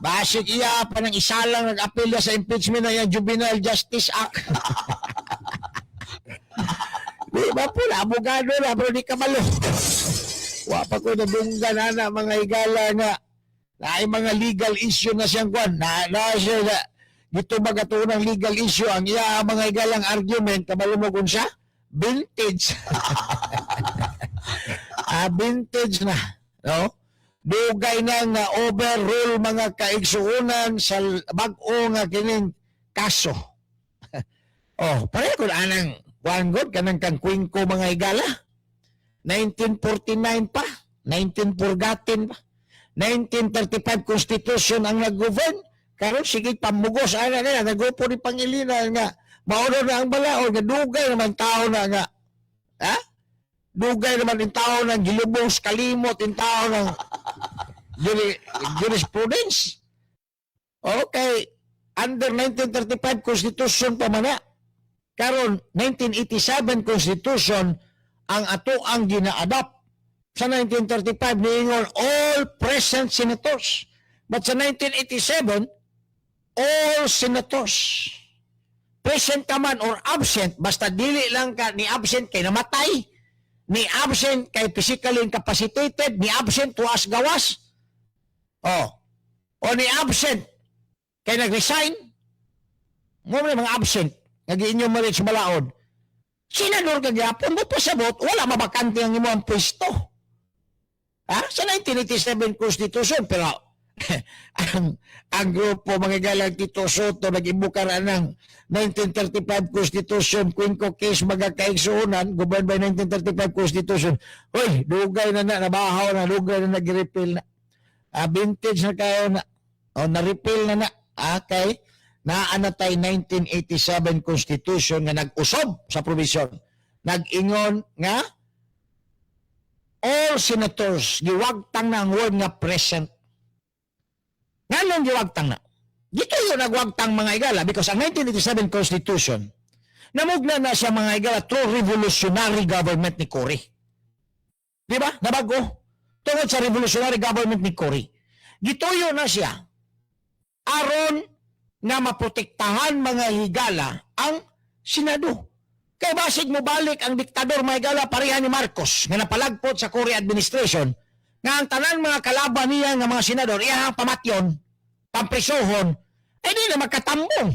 Basig iya pa ng isalang nag-apelya sa impeachment na yung Juvenile Justice Act. Di ba po na abogado na bro, di kabalo. Wa pa ko nadunggan ana, mga higala, nga naay mga legal issue na siyang kwan na, na siya na dito ba ng legal issue ang iya, mga higalang argument. Kabalo mo kung siya vintage, vintage na, no? Dugay na nga overrule, mga kaigsuonan, sa bag-o nga kining kaso. Oh, pareho ko anang kuan god kanang kang Cuenco, mga higala. 1949 pa, 19 forgotten pa. 1935 Constitution ang nag-govern. Karon sige pamugos ana nila nagrupo ni Pangilinan nga mao na ang balaod nga dugay naman tao na nga. Ha? Dugay naman in tao ng gilubong sa kalimot in tao ng jurisprudence. Okay, under 1935 Constitution pa man na. Karon 1987 Constitution ang ato ang gina-adopt. Sa 1935 niingon all present senators. But sa 1987, all senators. Present ka man or absent, basta dili lang ka ni absent kay namatay, ni absent kay physically incapacitated, ni absent tuas gawas. Oh. O ni absent kay nag-resign. Mo man mga absent nga gi-enumerate sa balaod. Senador ka gyapon mo pasabot, wala mabakante ang imong pwesto. Ha? Sa 1987 Constitution, pero ang grupo, mga galang Tito Sotto, nag-imbukar ng 1935 Constitution, Cuenco case, mga kaigsuonan, governed by 1935 Constitution. Hoy, dugay na na, nabahaw na, dugay na nag-repeal na. Vintage na kayo na. O, na-repeal na na. Okay. Naa na tay 1987 Constitution nga nag-usob sa provision. Nag-ingon nga all senators, giwagtang na ang word nga present. Nganong giwagtang na? Dito yung nagwagtang, mga igala, because ang 1987 Constitution namugna na siya, mga igala, through revolutionary government ni Cory. Di ba? Nabago. Tungod sa revolutionary government ni Cory. Gituyo na siya aron nga maprotektahan, mga higala, ang Senado. Kay basig mo balik ang diktador, mga higala, pareha ni Marcos nga napalagpot sa Cory administration, nga ang tanan mga kalaban niya nga mga senador iyang pamatyon, pampresohon, ay di na magkatambong.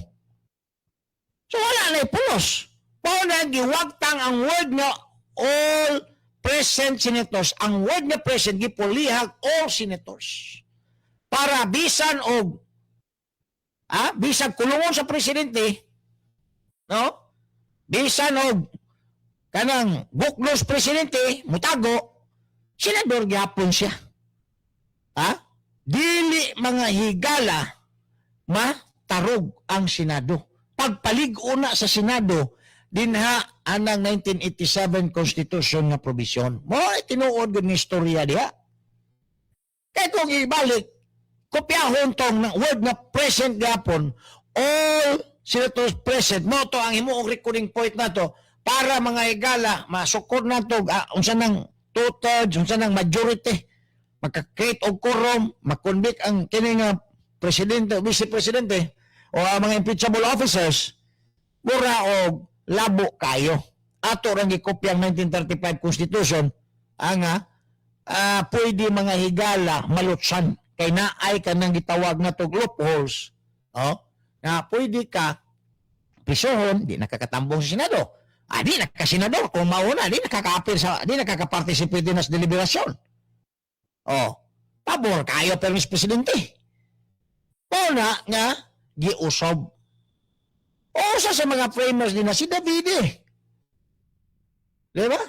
So wala na pulos. Mao na giwagtang ang word nga all present senators. Ang word nga present gipulihag all senators. Para bisan og bisan kulungon sa presidente, no? Bisan og kanang buklos presidente, mutago, senador gyapon siya. Ha? Dili, mga higala, matarog ang Senado. Pagpalig-o na sa Senado, dinha anang 1987 Constitution nga provision. Mo ay tinuod gud ni istorya diha. Kaya kung ibalik, kopyahon tong ng word na present gapon, all senators present, mo to ang himuong recording point na to para, mga higala, masukod na to, unsa nang two-thirds, unsa nang majority, magka-create og quorum, makonvict ang kini nga presidente o vice presidente o ang mga impeachable officers, mura og labo kayo. Ato rang gikopya ang 1935 Constitution, ang Pwede, mga higala, malutsan kay naay kanang gitawag nga tog loopholes, oh, nga pwede ka pisohon, di nakakatambong sa Senado. Di nakasenador kung mauna, di nakaka-appear sa, di nakaka-participate din sa deliberasyon. Oh, pabor kayo permis presidente. Una nga giusob. Usa sa mga framers din na si Davide. Di ba?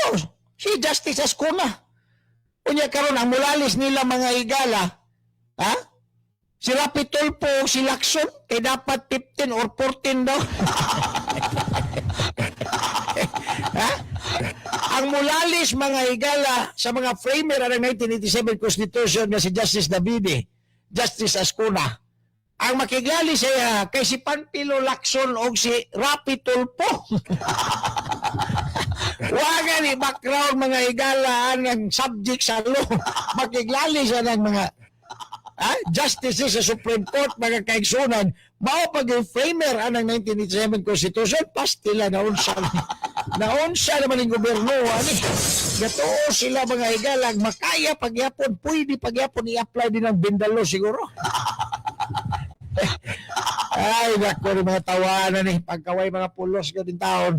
Oh, si Justice Azcuna. Unya karon ang mulalis nila, mga higala, ha? Si Rapi Tulfo, si Lacson, kay dapat 15 or 14 daw. Ha? Ang mulalis, mga higala, sa mga framer ng 1987 Constitution nga si Justice Davide, Justice Azcuna, ang makiglali siya kay si Panfilo Lacson o si Rapi Tulfo. Wa ni background, mga higala, ang subject sa law. Makiglali siya ng mga justices sa Supreme Court, mga kaigsunan, mao pag framer anang 1987 Constitution, pastila naunsa naman ang gobyerno ani. Gatuo sila, mga higala, makaya pagyapon, pwede pagyapon i-apply din ang Bindalo siguro. Ay, nako ni mga tawanan ni pagkaway mga pulos ka din taon.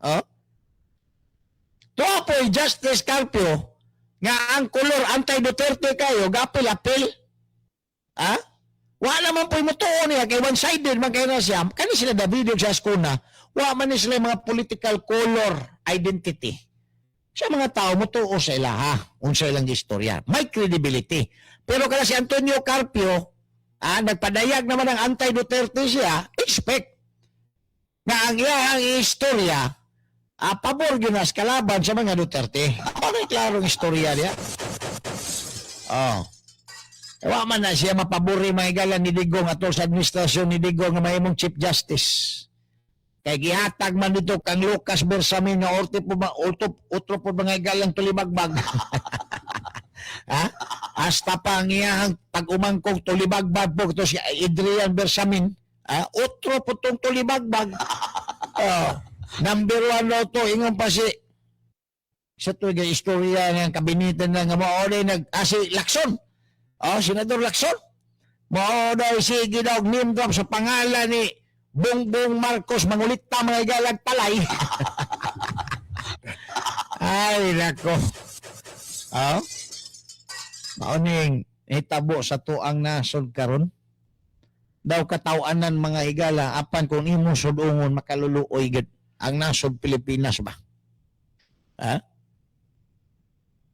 Oh? Tuwa po Justice Carpio nga ang kolor anti-Duterte kayo, gapil-apil. Ha? Wala man po mutuo niya kay one-sided man kayo na siya. Kani sila David sa Azcuna, wa man ni sila mga political color identity. Sa mga tao mutuo sa ila ha, unsa ilang istorya. May credibility. Pero kada si Antonio Carpio, nagpadayag naman ang anti-Duterte siya, expect nga ang iyang istorya pabor gyud na sa kalaban sa mga Duterte. Ano klarong istorya niya? Oh. Wa man na siya mapabori, mga higala, ni Digong atol sa administrasyon ni Digong nga mahimong Chief Justice. Kay gihatag man dito kang Lucas Bersamin nga orte po ba otro, otro po mga higalang tulibagbag. Ha? Hasta pa ang iyahang pag-umangkog tulibagbag po ito si Adrian Bersamin. Ha? Otro po tong tulibagbag. Oh. Number one daw to, ingon pa si sa tuig istorya ng kabinete na nga mao nag si Lacson. Oh, Senador Lacson. Mao daw sige daw name drop sa pangalan ni Bongbong Marcos, mangulita, mga higalag, palay. Ay nako. Oh. Mao ning nahitabo sa tuang nasod karon. Daw katawanan, mga higala, apan kung imo sudungon makaluluoy gid ang nasod Pilipinas ba? Ha?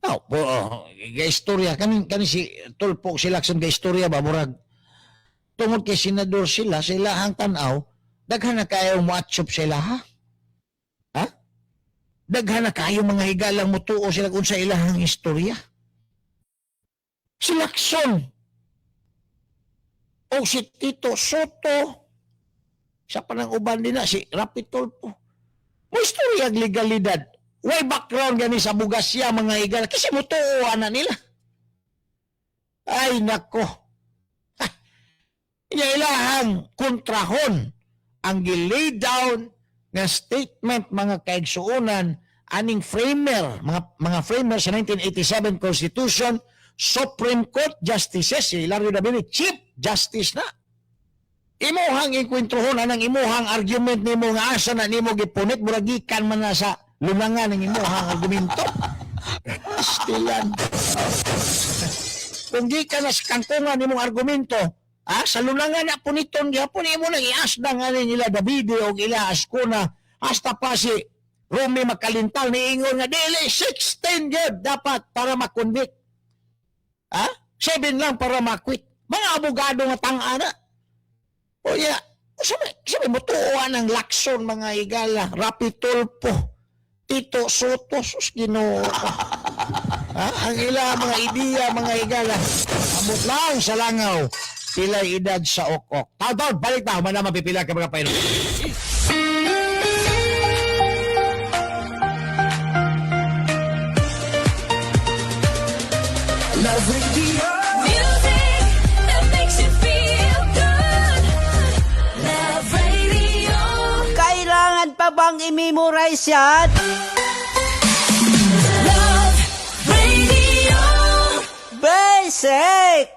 Oh, po, oh, ga istorya kani kani si Tulfo, si Lacson, ga istorya ba murag tungod kay senador sila, sila ang tan-aw, daghan na kayo moatsop sila ha? Ha? Daghan na kayo, mga higalang, mutuo sila kung sa ilahang istorya. Si Lacson o si Tito Sotto sa panang uban din na si Rapi Tulfo. Mo istorya ang legalidad. Way background gani sa bugasya, mga higala, kasi mutuo na nila. Ay nako. Ha. Inya ilahang kontrahon ang gi-lay down nga statement, mga kaigsuonan, aning framer, mga framer sa 1987 Constitution, Supreme Court justices, si Hilario Davide, Chief Justice na. Imuhang ikwentruhon anang imuhang argument nimo nga asa na nimo gipunit, murag gikan man na sa lunangan ang imuhang argumento. Pastilan. Kung gikan na sa kangkungan nimong argumento, sa lunangan na puniton gyapon imo nang iasda nga ni nila Davide og ila Azcuna, hasta pa si Romy Macalintal niingon nga dili 16 gyud dapat para ma-convict. Ha? 7 lang para ma-acquit. Mga abogado nga tanga na. O ya, sabi mo tuwa ng Lacson, mga higala, Rapi Tulfo, Tito Sotto, sus, Ginoo ko. Ha? Ang ila mga ideya, mga higala, amot lang sa langaw, pilay edad sa okok. Taw-taw, balik ta, humana mapipila ka mga painom. Love Radio. Music that makes you feel good. Love Radio. Kailangan pa bang i-memorize yan? Love Basic!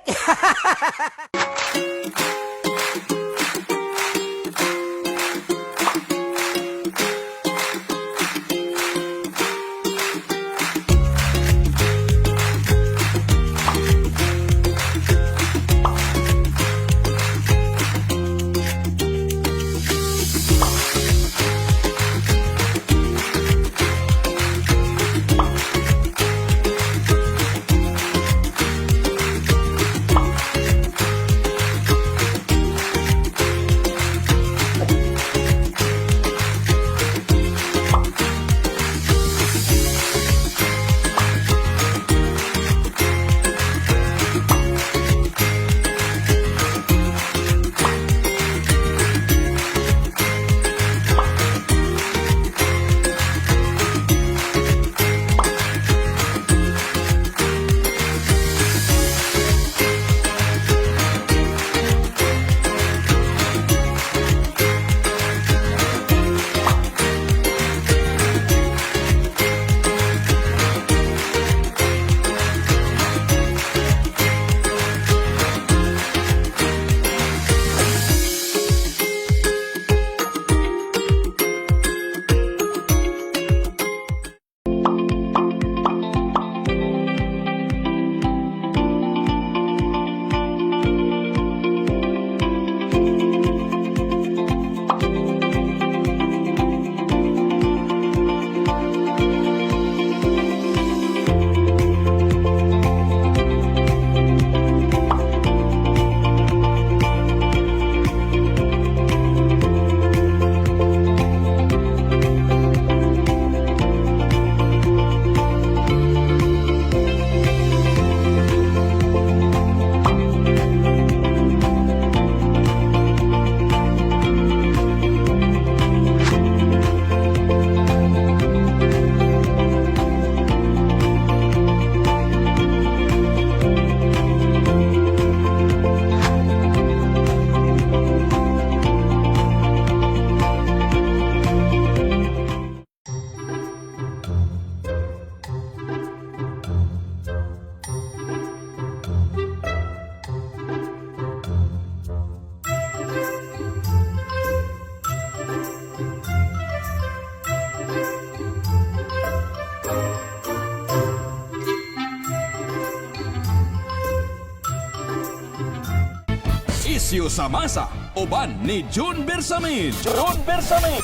Isyu sa masa, uban ni June Bersamin. June Bersamin.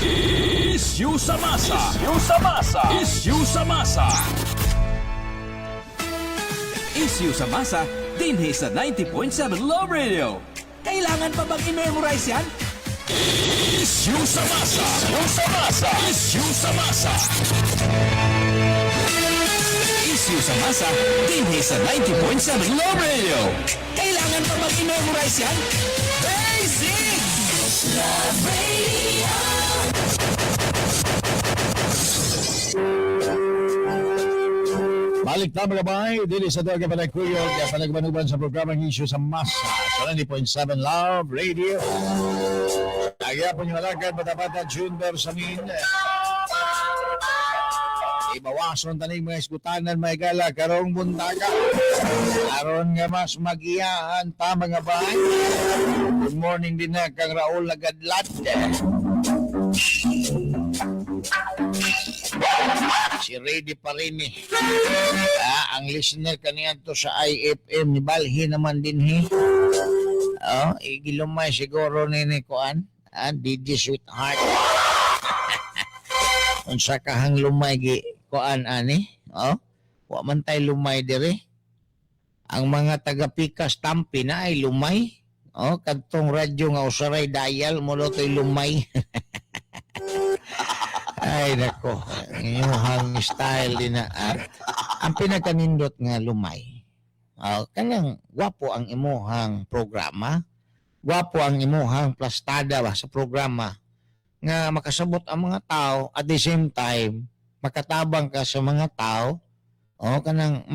Isyu sa masa. Isyu sa masa. Isyu sa masa. Isyu sa masa, dinhi sa 90.7 Love Radio. Kailangan pa bang i-memorize yan? Isyu sa masa. Isyu sa masa. Isyu sa masa. Isyu sa masa, dinhi sa 90.7 Love Radio. Kailangan pa bang i-memorize yan? Basic! Love Radio. Balik ta mga bay, dili sa tuwa panagkuyog, kaya panagbanuban sa programang Isyu sa Masa sa 90.7 Love Radio. Lagi po niyo alagad, bata-bata, June Bersamin. Ibawason taning mga iskutanan, mga gala, karong buntaga. Aron nga mas magiyaan ta mga bay. Good morning din na kang Raul Lagadlat. Si Ready pa rin eh. Ah, ang listener kaniya to sa IFM ni Balhi naman din he. Oh, igilumay siguro ni ni kuan. Ah, DJ Sweetheart. Unsa kahang lumay gi kuan ani? Oh, wa man tay lumay dire. Ang mga taga-Pikas Tampi na ay lumay. Oh, kadtong radyo nga usaray dial mo to'y lumay. Ay nako, inyong style din na. Ah. Ang pinakanindot nga lumay. Ah, kanang gwapo ang imuhang programa, gwapo ang imuhang plastada ba sa programa nga makasabot ang mga tao at the same time makatabang ka sa mga tao o kanang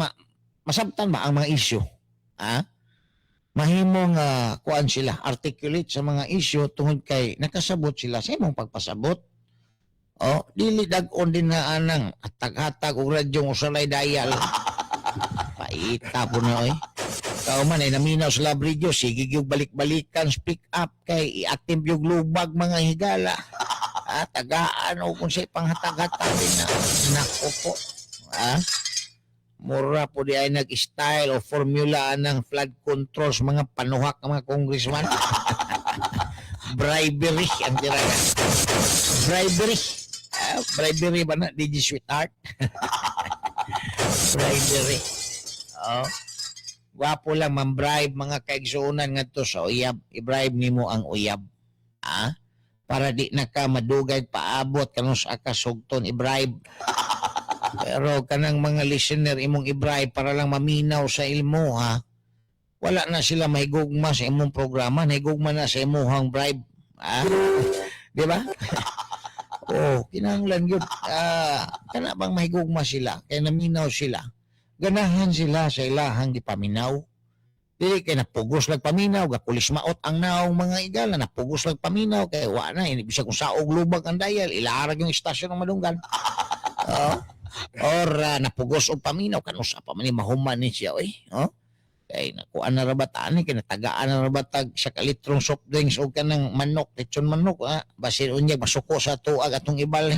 masabtan ba ang mga issue, ah, mahimo nga kuan sila articulate sa mga issue tungod kay nakasabot sila sa imong pagpasabot. O dili dag-on din na anang hatag-hatag og radyong usalay dial. Ita po na oy. Kauman ay naminaw sa Love Radio, sige yung balik-balikan, speak up kay i-active yung lubag, mga higala. Ah, tagaan o kung sa panghatag-hatag din na. Nako po. Ah, mura po di ay nag-style o formula ng flood controls, mga panuhak ng mga congressman. Bribery ang tiraga. Bribery. Ah, bribery ba na? DJ Sweetheart? Bribery. Oh. Gwapo lang man-bribe, mga kaigsuonan, ngadto sa uyab. I-bribe nimo ang uyab. Ah? Para di na ka madugay paabot kanus ka sugton, i-bribe. Pero kanang mga listener imong i-bribe para lang maminaw sa ilmo ha. Wala na sila mahigugma sa imong programa, nahigugma na sa imuhang bribe. Ah? Di ba? Oh, kinahanglan gyud ah, kana bang mahigugma sila kay naminaw sila. Ganahan sila sa ilahang gipaminaw. Dili kay napugos lag paminaw, gakulis maot ang naong, mga igala, napugos lag paminaw kay wa na ini bisag kung saog lubag ang dial, ilaarag yung istasyon ng madunggan. Oh. Or napugos og paminaw kanusa pa man ni mahuman ni siya oy. Oh. Kay nakuan na ra ba ta ani, kay natagaan na ra ba tag sa kalitrong soft drinks og kanang manok, lechon manok, ah, basin unyag masuko sa tuag atong ibalhin.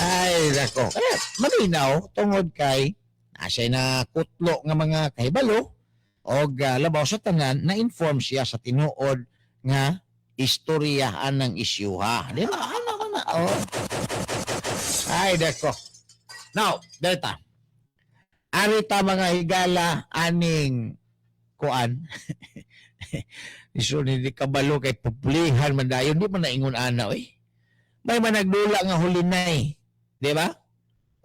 Ay, nako. Eh, malinaw tungod kay nasa na kutlo nga mga kahibalo og labaw sa tanan na inform siya sa tinuod nga istorya anang isyuha. Di ba? Ano ba na? Oh. Ay, nako. Now, delta. Arita, mga higala, aning kuan. So, hindi kabalo kay puplihan man dayon. Di man naingon ana, oy. May managdula nga hulinay. Di ba?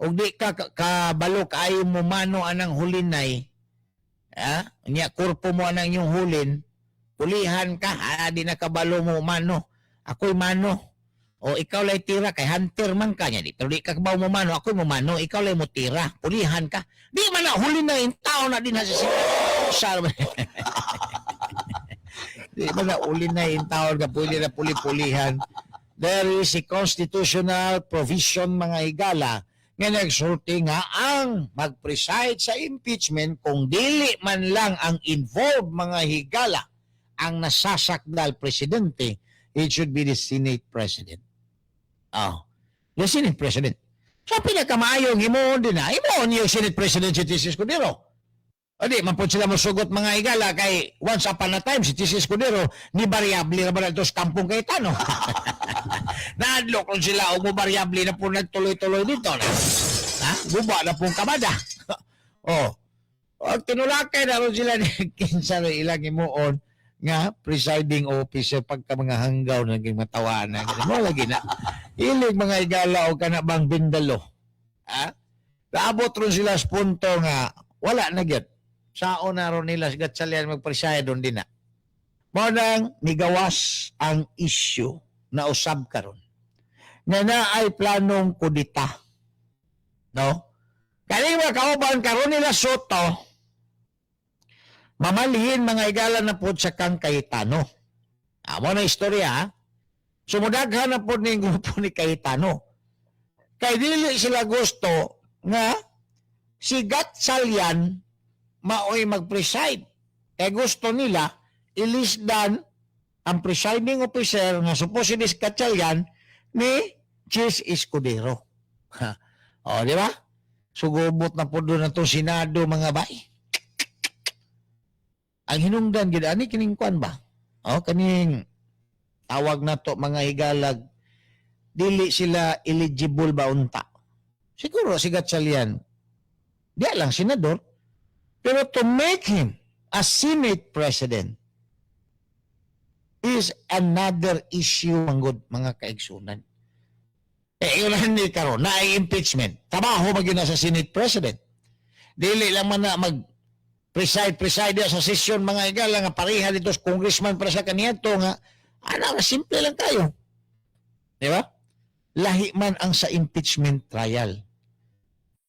Og di ka kabalo kaayo mo mano anang hulinay. Ha? Nya kurpo mo anang inyong hulin. Pulihan ka, ha, di na kabalo mo mano. Ako'y mano. O ikaw lay tira kay hunter man ka niya. Di, pero di ka kabaw mo mano, ako'y mo mano, ikaw lay mo tira. Pulihan ka. Di man na huli na yung tao na din sa sa Di ba na uli na yung tao nga pwede na puli-pulihan? There is a constitutional provision, mga higala, nga nagsulti nga ang mag-preside sa impeachment, kung dili man lang ang involved, mga higala, ang nasasakdal presidente, it should be the Senate President. Oh, the Senate President. So pinakamaayong himuon din na, himuon yung Senate President si Chiz Escudero. O di, man po sila mosugot, mga higala, kay once upon a time si Chiz Escudero ni variable na ba na sa Kampong Cayetano. Naadlok ron sila o mo variable na po nagtuloy-tuloy dito. Na. Ha? Guba na pong kamada. Oh. O tinulakay na ron sila ni kinsa ro ilang himuon nga presiding officer pagka mga hanggaw naging matawa na. Mo lagi na. Ilig, mga igala, o kana bang bindalo. Ha? Naabot ron sila sa punto nga wala na gyud. Sao na ron nila si Gatchalian mag-preside doon din na. Mao nang nigawas ang issue na usab karon nga naay planong kudita. No? Kani mga kauban karon nila Sotto mamalhin, mga igala, na po sa kang Cayetano. Amo na istorya ha. Sumudaghan na po ni grupo ni Cayetano. Kay dili sila gusto nga si Gatchalian maoy mag-preside. Kay gusto nila ilisdan ang presiding officer nga supposedly si Gatchalian ni Chiz Escudero. Ha. O, di ba? Sugubot na po doon na itong Senado, mga bay. Ang hinungdan gid ani kining kuan ba? O, kaning tawag na to, mga higalag, dili sila eligible ba unta? Siguro si Gatchalian di lang senador, pero to make him a Senate President is another issue manggod, mga kaigsunan. Eh, yun lang ni karon na ay impeachment. Trabaho man gyud na sa Senate President. Dili lang man na mag preside preside sa session, mga igala, nga pareha dito sa congressman para sa kaniadto nga ana simple lang kayo. Di ba? Lahi man ang sa impeachment trial.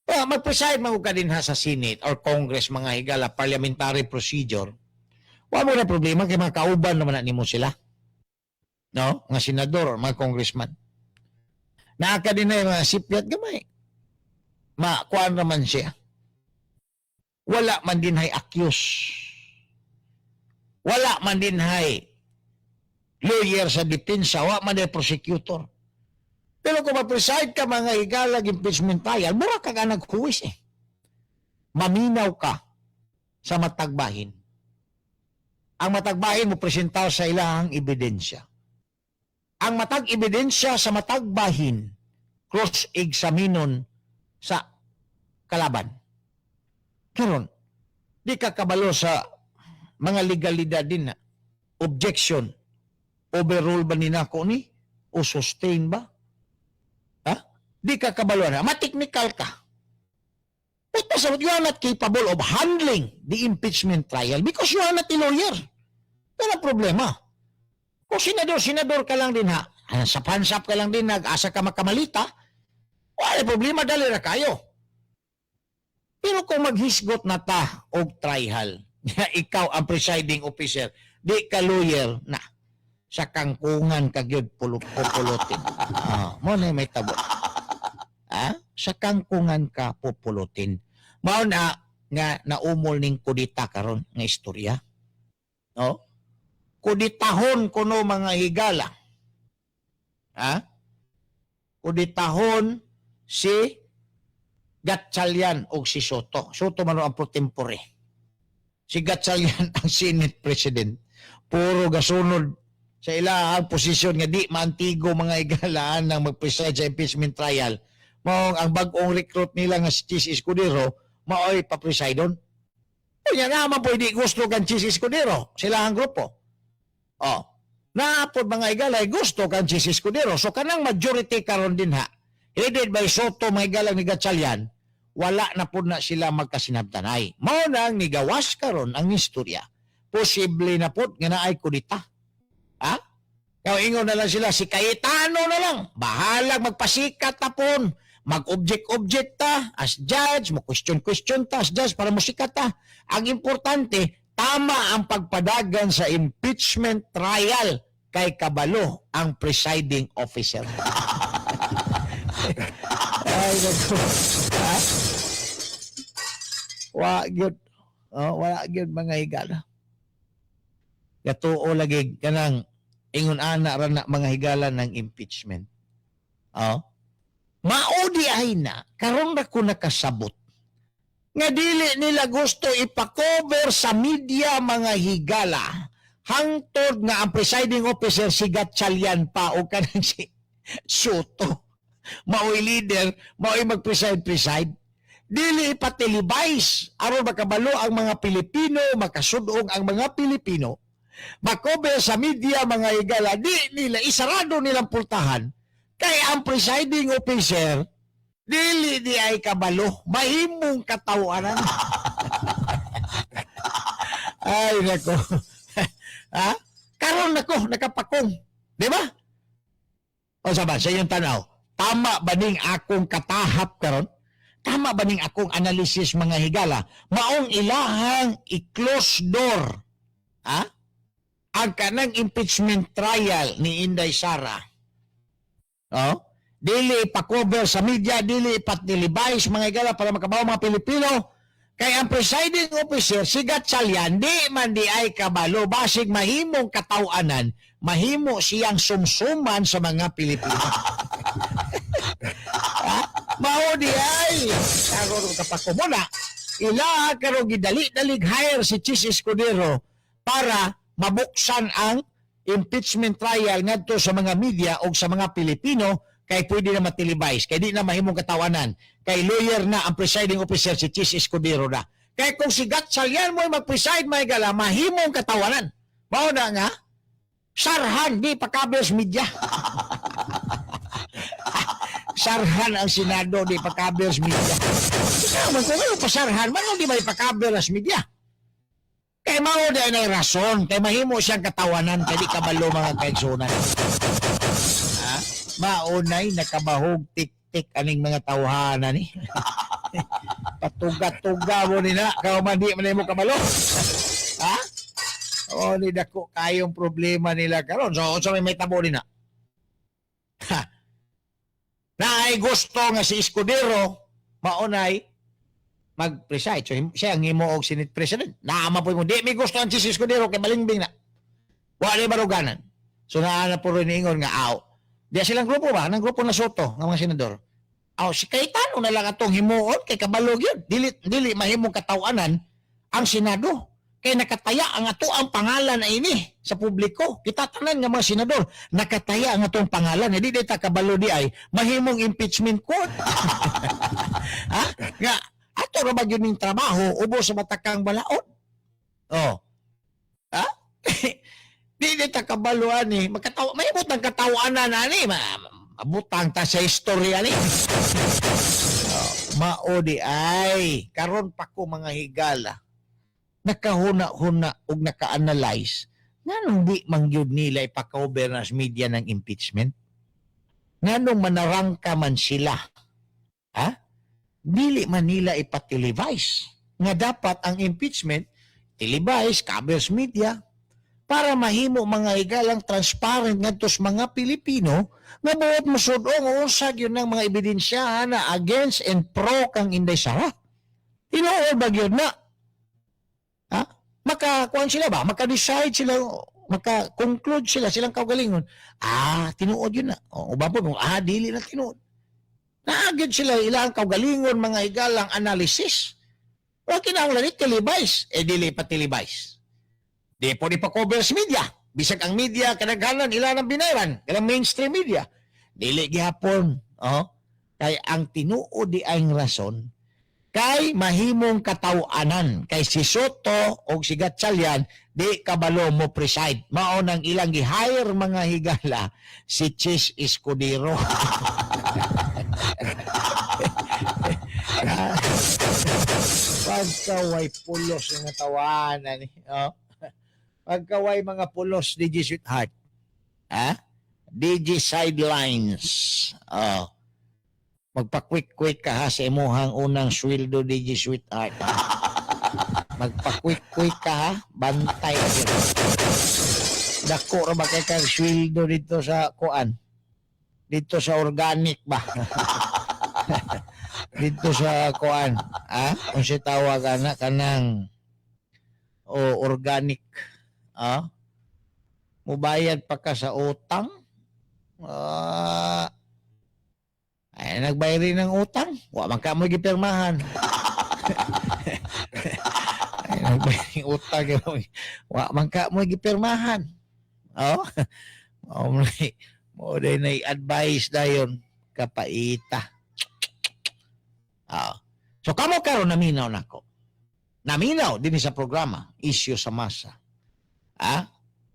Well, mag-preside man ka din ha sa Senate or Congress, mga higala, parliamentary procedure. Wa mo na problema kay mga kauban naman na nimo sila. No? Mga senador or mga congressman. Naa ka din na yung mga sipyat gamay. Makuan naman siya. Wala man din hay accuse. Wala man din hay lawyer sa depensa, wa man din prosecutor. Pero kung ma-preside ka, mga higalag, impeachment trial, mura ka ka naghuwis eh. Maminaw ka sa matagbahin. Ang matagbahin mo presentar sa ilang ebidensya. Ang matag ebidensya sa matagbahin, cross-examinon sa kalaban. Karon, di ka kabalo sa mga legalidad din na objection, overrule ba ni nako ni o sustain ba? Ha? Di ka kabalo na. Mateknikal ka. Puta sa, you are not capable of handling the impeachment trial because you are not a lawyer. Pero ang problema, kung senador, senador ka lang din ha, sa pansap ka lang din, nag-asa ka makamalita, wala problema, dali ra kayo. Pero kung maghisgot na ta og trial, ikaw ang presiding officer, di ka lawyer na, sa kangkungan ka gyud pupulutin. Ah, mo na may tabo. Ah, sa kangkungan ka pupulutin. Mao na nga naumol ning kudita karon nga istorya. No? Kuditahon kuno, mga higala. Ha? Kuditahon si Gatchalian o si Sotto. Sotto man ang pro tempore. Si Gatchalian ang Senate President. Puro gasunod sa ila ang posisyon nga di maantigo, mga higalaan, ng mag-preside sa impeachment trial. Mao ang bag-ong recruit nila nga si Chiz Escudero maoy pa-preside doon. Unya naman po hindi gusto kan Chiz Escudero. Sila ang grupo. Oh. Naapod, mga higalay, gusto kan Chiz Escudero. So kanang majority karon din ha, headed by Sotto, mga higalang, ni Gatchalian, wala na po na sila magkasinabtanay. Mao na ang nigawas karon ang istorya. Posible na po nga naay kudita. Ha? Kaya ingon na lang sila, si Cayetano na lang. Bahalag magpasikat tapon. Mag-object-object ta as judge, mo question-question ta as judge para musikat ta. Ang importante, tama ang pagpadagan sa impeachment trial kay kabalo ang presiding officer. Ay, naku. Ha? Wa gyud. Oh, wala gyud, mga higala. Gatuo lagi kanang ingon ana ra na, mga higala, ng impeachment. Oh. Mao di ay na karon ra ko nakasabot nga dili nila gusto ipa-cover sa media, mga higala, hangtod nga ang presiding officer si Gatchalian pa o kanang si Sotto maoy leader, maoy mag-preside preside, dili ipatelevise aron makabalo ang mga Pilipino, makasudong ang mga Pilipino, makover sa media, mga higala. Di nila, isarado nilang pultahan kay ang presiding officer dili di ay kabalo, mahimong katawanan. Ay nako, ha, karon nako nakapakong, di ba? O sa ba sa iyong tanaw, tama ba ning akong katahap karon? Tama ba ning akong analysis, mga higala? Maong ilahang i-close door, ha, ang kanang impeachment trial ni Inday Sara. Oh? Dili ipa-cover sa media, dili ipatelevise, mga higala, para makabaw mga Pilipino. Kay ang presiding officer, si Gatchalian, di man di ay kabalo, basig mahimong katawanan, mahimo siyang sumsuman sa mga Pilipino. Ha? Mao di ay karon kapako mo na ila karon gidali-dalig hire si Chiz Escudero para mabuksan ang impeachment trial ngadto sa mga media o sa mga Pilipino kay pwede na matelevise, kay di na mahimong katawanan kay lawyer na ang presiding officer, si Chiz Escudero na. Kay kung si Gatchalian mo mag-preside, may gala, mahimong katawanan. Mao na nga sarhan, di pa-cover sa media. Sarhan ang Senado, di pa-cover sa media. Ikaw man kung ano pasarhan man, di may pa-cover sa media. Kay mao di ay rason, kay mahimo siyang katawanan, kay di kabalo, mga kaigsunan. Ha? Maunay nakabahog tik-tik aning mga tawhana ni. Patuga-tuga mo nila, kao man di man mo kabalo. Ha? O ni dako kayong problema nila karon. So unsa may tabo nila? Ha. Naay gusto nga si Escudero. Maunay mag-preside. So siya ang himo og Senate President. Naa po mo di mi gusto ang Chiz Escudero kay balingbing na. Wa ni baruganan. So naa na po rin ingon nga aw. Di silang grupo ba? Nang grupo na Sotto nga mga senador. Aw si Cayetano na lang atong himuon kay kabalo gyud. Dili dili mahimong katawanan ang Senado. Kay nakataya ang ato ang pangalan na ini sa publiko. Kita tanan nga mga senador, nakataya ang atong pangalan. Hindi di ta kabalo di ay mahimong impeachment court. Ha? Nga ato ra ba gyud ning trabaho ubos sa matakang balaod? Oh. Ha? Di di ta kabalo ani, makatawa mahimot ang katawanan ani, mabutang ta sa istorya ni. Oh, mao di ay karon pa ko, mga higala, nakahuna-huna ug naka-analyze nganong di man gyud nila ipa-cover na sa media ng impeachment, nganong manarangka man sila, ha, dili man nila ipa-televise, nga dapat ang impeachment televise, covers media, para mahimo, mga higalang, transparent ngadto sa mga Pilipino nga buot mosud-ong unsa gyud ng mga ebidensya na against and pro kang Inday Sara. Tinuod ba gyud na? Ha? Makakuan sila ba? Maka-decide sila, maka-conclude sila silang kaugalingon. Ah, tinuod yun na. O, uban po, ah, dili na tinuod. Naa gyud sila ilang kaugalingon, mga higalang, analysis. Wa kinahanglan ni televise. Eh, dili pa televise. Di po di pa cover sa media. Bisag ang media, kadaghanan, ila ng binayaran. Kanang mainstream media. Dili gihapon. Oh. Kay ang tinuod di ang rason, kay mahimong katawanan kay si Sotto o si Gatchalian di kabalo mo preside. Mao nang ilang gi-hire, mga higala, si Chiz Escudero. Pagkaway pulos nga tawanan ni. Oh. Pagkaway mga pulos, DJ Sweetheart. Ha? DJ Sidelines. Oh. Magpa-quick-quick ka ha sa imuhang unang sweldo, DJ Sweetheart. Magpa-quick-quick ka ha. Bantay ka dyan. Dako ra ba kay kang sweldo dito sa kuan? Dito sa organic ba? Dito sa kuan, ha? Unsa tawag ana kanang o organic, ah? Mubayad pa ka sa utang? Ah, ay, nagbayad rin ng utang. Wa man ka mo gipirmahan. Ay, nagbayad ng utang. Wa man ka mo gipirmahan. Oh. Mao mo mo day na advice dayon kapaita. Ah. So kamo karon naminaw nako. Naminaw dinhi sa programa Isyu sa Masa. Ah?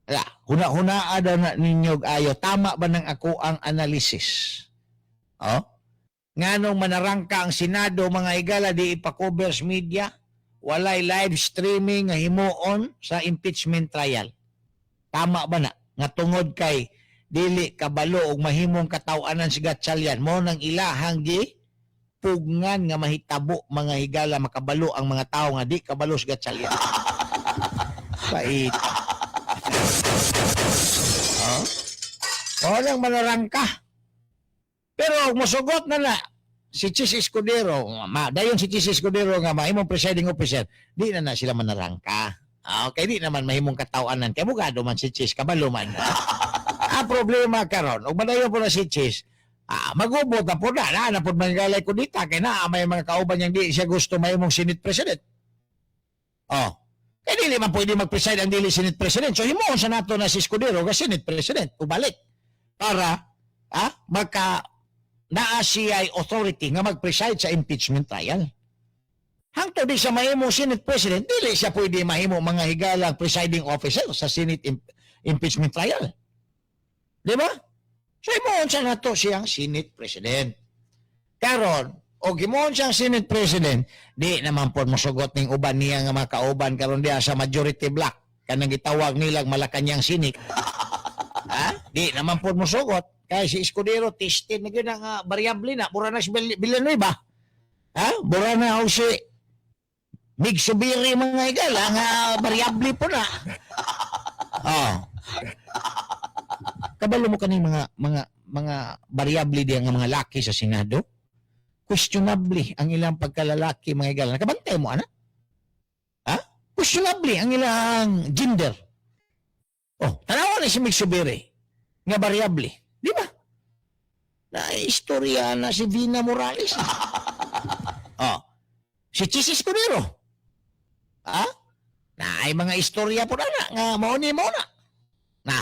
Ala, huna-hunaa daw na ninyo ayo, tama ba nang ako ang analysis? Oh? Nganong manarangka ang Senado, mga higala, di ipa-cover sa media, walay live streaming nga himuon sa impeachment trial. Tama ba na? Nga tungod kay dili kabalo og mahimong kataw-anan si Gatchalian mo nang ilahang gi pugngan nga mahitabo, mga higala, makabalo ang mga tao nga di kabalo si Gatchalian. Pait. Oh? Walang manarangka. Pero musugot na na si Chiz Escudero, ma, dayon si Chiz Escudero nga mahimong presiding officer, di na na sila manarangka. Ah, okay, di naman mahimong katawanan. Kay bugado man si Chiz, kabalo man. Ang problema karon, ug madayon po na si Chiz, ah, magubot na po na, na, na po mangalay ko dita, kay na may mga kauban niyang di siya gusto mahimong Senate President. Oh. Kay dili man pwede mag-preside ang dili Senate President. So himuon sa nato na si Escudero nga Senate President, ubalik para maka naa siya authority nga mag-preside sa impeachment trial. Hangtod di siya mahimo Senate President, dili siya pwede mahimo, mga higalang, presiding officer sa Senate impeachment trial. Di ba? So himuon siya nato siyang Senate President. Karon, o himuon siyang Senate President, di naman po mosugot ning uban niya nga mga kauban karon diha sa majority block kanang gitawag nilang Malacañang Senate. Ha? Di naman po mosugot. Kaya si Escudero, tested na yun ang variable na. Mura na si Villanueva. Ha? Mura na o si Migz Zubiri, mga higala, ang variable po na. Oh. Kabalo mo kaning mga mga mga variable diya nga mga laki sa Senado? Questionably ang ilang pagkalalaki, mga higala. Nakabantay mo, ana? Ha? Questionably ang ilang gender. Oh, tanawa na si Migz Zubiri nga variable. Di ba? Na istorya na si Vina Morales. Oh. Si Chiz Escudero. Ha? Na ay mga istorya po na nga mao ni mao na. Na.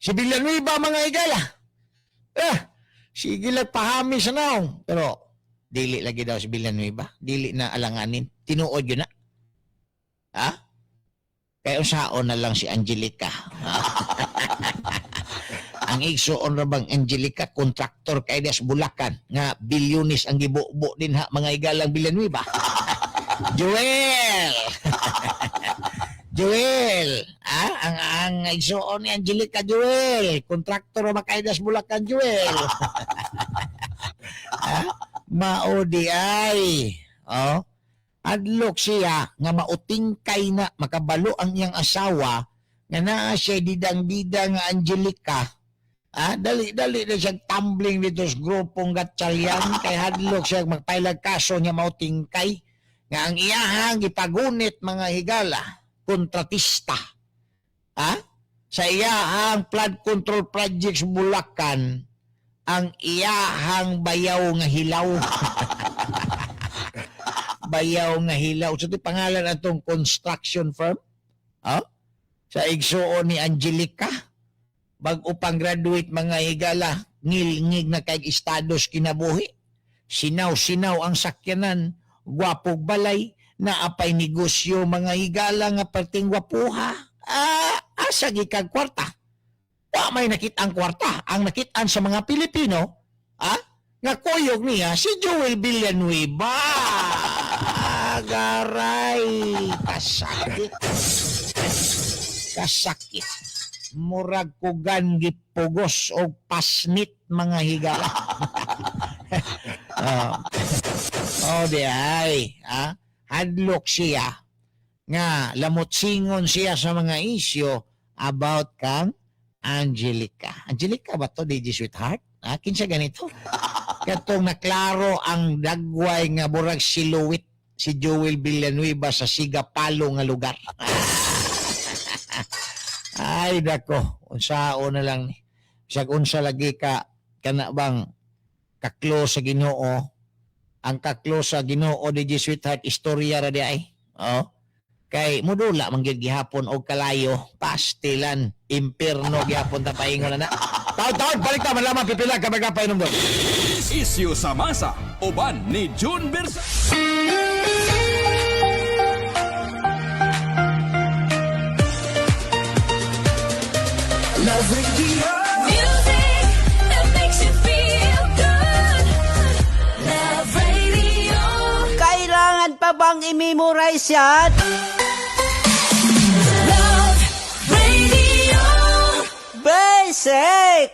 Si Villanueva, mga higala. Eh, sige lang pahami sa naong. Pero dili lagi daw si Villanueva. Dili na alanganin. Tinuod yun na. Ha? Kaya unsaon na lang si Angelica. Ang igsuon ra bang Angelica, kontraktor kay des Bulacan nga bilyonis ang gibubo din ha, mga higalang Villanueva. Joel! Joel! Ah, ang igsuon ni Angelica, Joel, kontraktor ra kay des Bulacan, Joel. Ha? Mao di ay. Oh. Adlok siya nga mautingkay na makabalo ang iyang asawa nga naa siya didang-dida nga Angelica. Ah, dali dali na siyang tumbling dito sa grupong Gatchalian kay hadlok siya magpailag kaso niya mautingkay nga ang iyahang gipagunit, mga higala, kontratista. Ah? Sa iyahang flood control projects Bulacan, ang iyahang bayaw nga hilaw. Bayaw nga hilaw. So, ito pangalan atong construction firm? Ah? Sa igsuon ni Angelica. Bag-o pang graduate, mga higala, ngilngig na kay estados kinabuhi. Sinaw-sinaw ang sakyanan, gwapog balay, naapay negosyo, mga higala, nga perting gwapuha. Ah, asa gikag kwarta? Wa may nakit ang kwarta. Ang nakitaan sa mga Pilipino, ah, nga kuyog niya si Joel Villanueva. Garay, kasakit. Kasakit. Murag kugan gipugos og pasnit, mga higala. Oh. Oh, di ay, ah, hadlok siya nga lamot-singon siya sa mga isyu about kang Angelica. Angelica ba to, DJ Sweetheart? Ah, kinsa ganito? Katong naklaro ang dagway nga burag silhouette si Joel Villanueva sa Sigapalo nga lugar. Ay, dako. Unsao na lang ni. Bisag unsa lagi ka kana bang kaklo sa Ginoo. Ang kaklo sa Ginoo, DJ Sweetheart, istorya ra di ay. Oh. Kay mudula man gyud gihapon og kalayo, pastilan, impierno gihapon ta paingon na na. Taud-taud balik ta man pipila ka baga painom. Isyu sa masa, uban ni June Bersa. Love Radio. Music that makes you feel good. Love Radio. Kailangan pa bang i-memorize yan? Love Radio. Basic!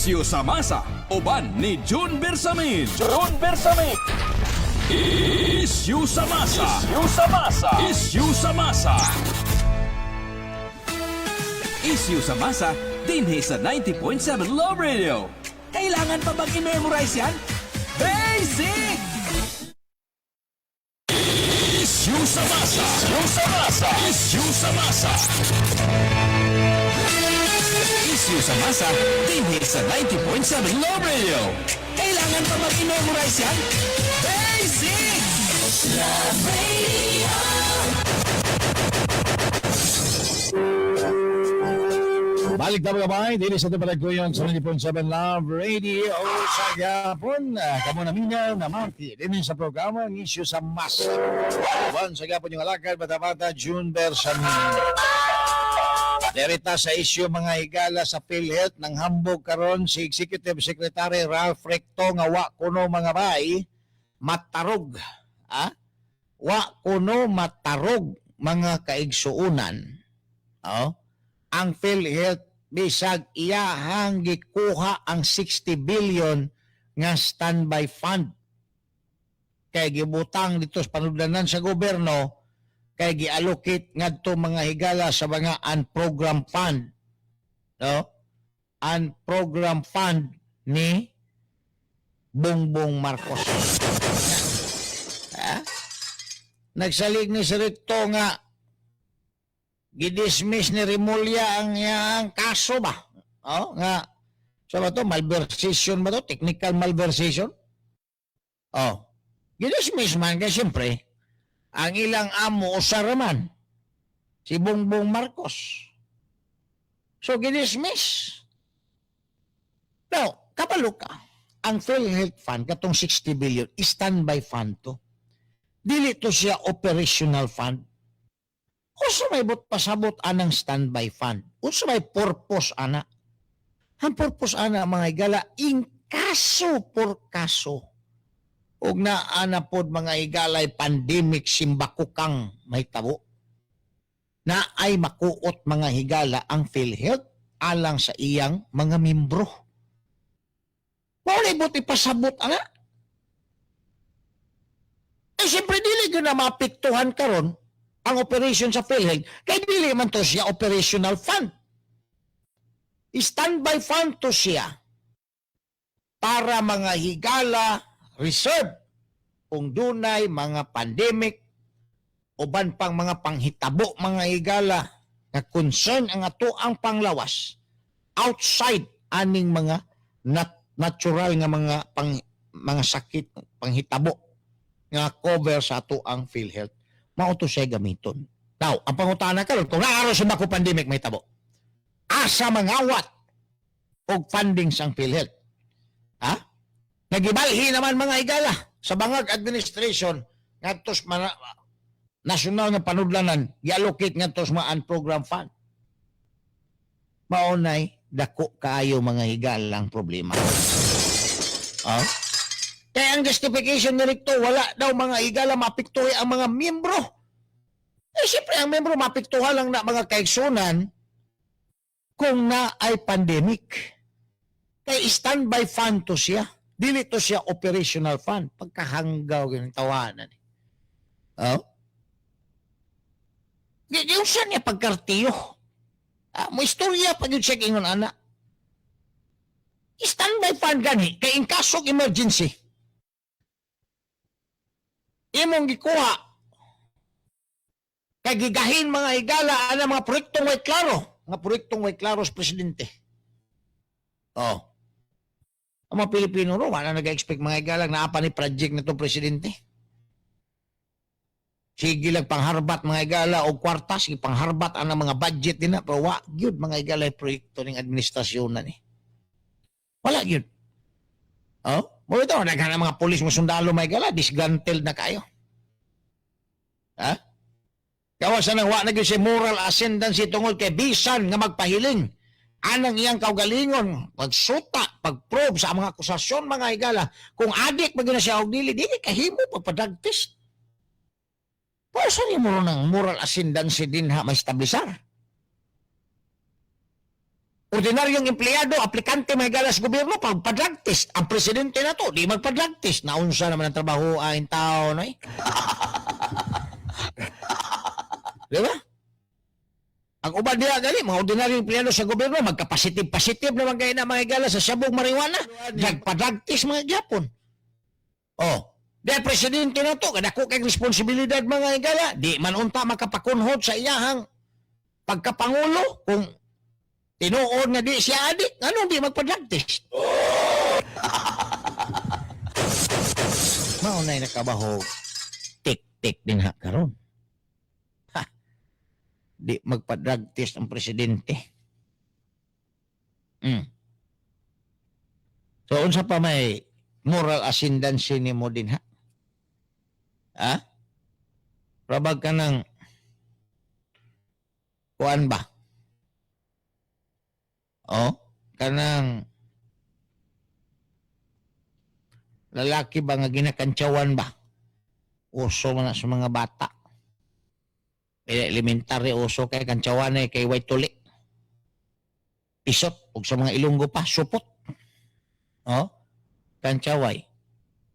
Isyu sa masa, uban ni June Bersamin. June Bersamin. Isyu sa masa. Isyu sa masa. Isyu sa masa. Isyu sa masa, dinhi sa 90.7 Love Radio. Kailangan pa bang i-memorize yan? Basic! Isyu sa masa. Isyu sa masa. Isyu sa masa. Isyu sa masa, dinhi sa 90.7 Love Radio. Kailangan pa bang i-memorize yan? Basic! Love Radio. Balik na mga bay, dili sa Tabalagkuyon sa 90.7 Love Radio sa Gapon. Kamo na minaw na Marty. Dili sa programa ang isyu sa masa. Uban sa Gapon yung alakad, bata-bata, June Bersamin. Derita sa isyu mga higala sa PhilHealth ng hambog karon si Executive Secretary Ralph Recto nga wa kuno mga bay matarog. Ha? Wa kuno matarog mga kaigsuunan. Oh? Ang PhilHealth bisag iyahang gikuha ang 60 billion nga standby fund kay gibutang dito sa panudlanan sa gobyerno kay giallocate ngadto mga higala sa mga unprogrammed fund, no, unprogrammed fund ni Bongbong Marcos. Ha? Nagsalig ni si Recto nga gidismiss ni Remulla ang iyang kaso ba? Oh, nga sa ba to, malversation ba to? Technical malversation? Oh. Gidismiss man kay siyempre ang ilang amo usa ra man, si Bongbong Marcos. So gidismiss. Now, kabalo ka. Ang PhilHealth Fund, katong 60 billion, standby fund to. Dili to siya operational fund. Unsa may but pasabot anang standby fund? Unsa may purpose ana? Ang purpose ana, mga higala, in kaso por kaso. Ug naa na pod, mga higalay, pandemic simbakukang may tabo. Na ay makuot, mga higala, ang PhilHealth alang sa iyang mga membro. Mao na buot ipasabot ana. Eh siyempre dili gyud na maapektuhan karon ang operation sa PhilHealth kay dili man to siya operational fund. Standby fund to siya para, mga higala, reserve kung dunay mga pandemic uban pang mga panghitabo, mga higala, nga concern ang ato ang panglawas outside aning mga natural nga mga pang, mga sakit, panghitabo nga cover sa ato ang PhilHealth. Mao to siya gamiton. Now, ang pangutana karon, kung naa ro simbako pandemic may tabo, asa mangawat og funding sang PhilHealth? Ha? Nagibalhi naman, mga higala, sa bangag administration ngadto sa national nga panudlanan, giallocate ngadto sa mga unprogrammed fund. Mao nay dako kaayo, mga higala, ang problema. Ah? Kaya ang justification ni Recto, wala daw, mga higala, maapektuhan ang mga miyembro. Eh, siyempre, ang miyembro maapektuhan lang na, mga kaigsunan, kung na ay pandemic. Kay standby fund to siya. Dili to siya operational fund. Pagkahanggaw ganang tawanan. Oh? Yung siya niya pagkartiyo. Ah, mo istorya pag yun siya ingon ana. Standby fund gani kay in kaso of emergency. Imong gikuha kay gigahin, mga higala, ana mga proyektong way klaro, mga proyektong way klaro sa presidente. Oh. Ang mga Pilipino ro, wala nag-expect, mga higala, naa pa ni project na itong presidente. Sige lang pangharbat, mga higala, og kwarta, sige pangharbat ang mga budget din na, pero wa gyud, mga higala, proyekto ning administrasyon na ni. Wala gyud. Oh, mo ito, naghan ang mga pulis mo, sundalo, mga higala, disgruntled na kayo. Ha? Gawas na nang wa na gyud si moral ascendancy tungod kay bisan nga magpahiling anang iyang kaugalingon, pagsuta, pag-probe sa mga akusasyon, mga higala, kung adik man gyud na siya og dili, dili kahimo pagpa-drug test. Pwesa ni mo ng moral ascendancy din ha maestablisar. Ordinaryong empleyado, aplikante mga higala sa gobyerno, pagpa-drug test. Ang presidente na to, di magpa-drug test. Naunsa naman ang trabaho ang tao, no eh? Di ba? Ang uban diha gali, mga ordinaryong empleyado sa gobyerno, magka-positive-positive naman kayo na mga higala sa sabong marijuana. Nagpa-drug test mga gyapon. Oh, di presidente na to, kadako kay responsibilidad mga higala, di man unta makapakunhod sa iyahang pagkapangulo kung tinuod nga di siya adik, anong di magpa-drug test? Mao na'y nakabaho, tik-tik din ha karon. Ha. Di magpa-drug test ang presidente. So unsa pa may moral ascendancy nimo din ha? Ha? Rabag ka ng kuan ba? Oh, kanang lalaki ba nga ginakantsawan ba? Uso man na sa mga bata. Elementary uso kay kantsawan eh kay way tuli. Pisot ug sa mga Ilonggo pa supot. Oh, kantsaway.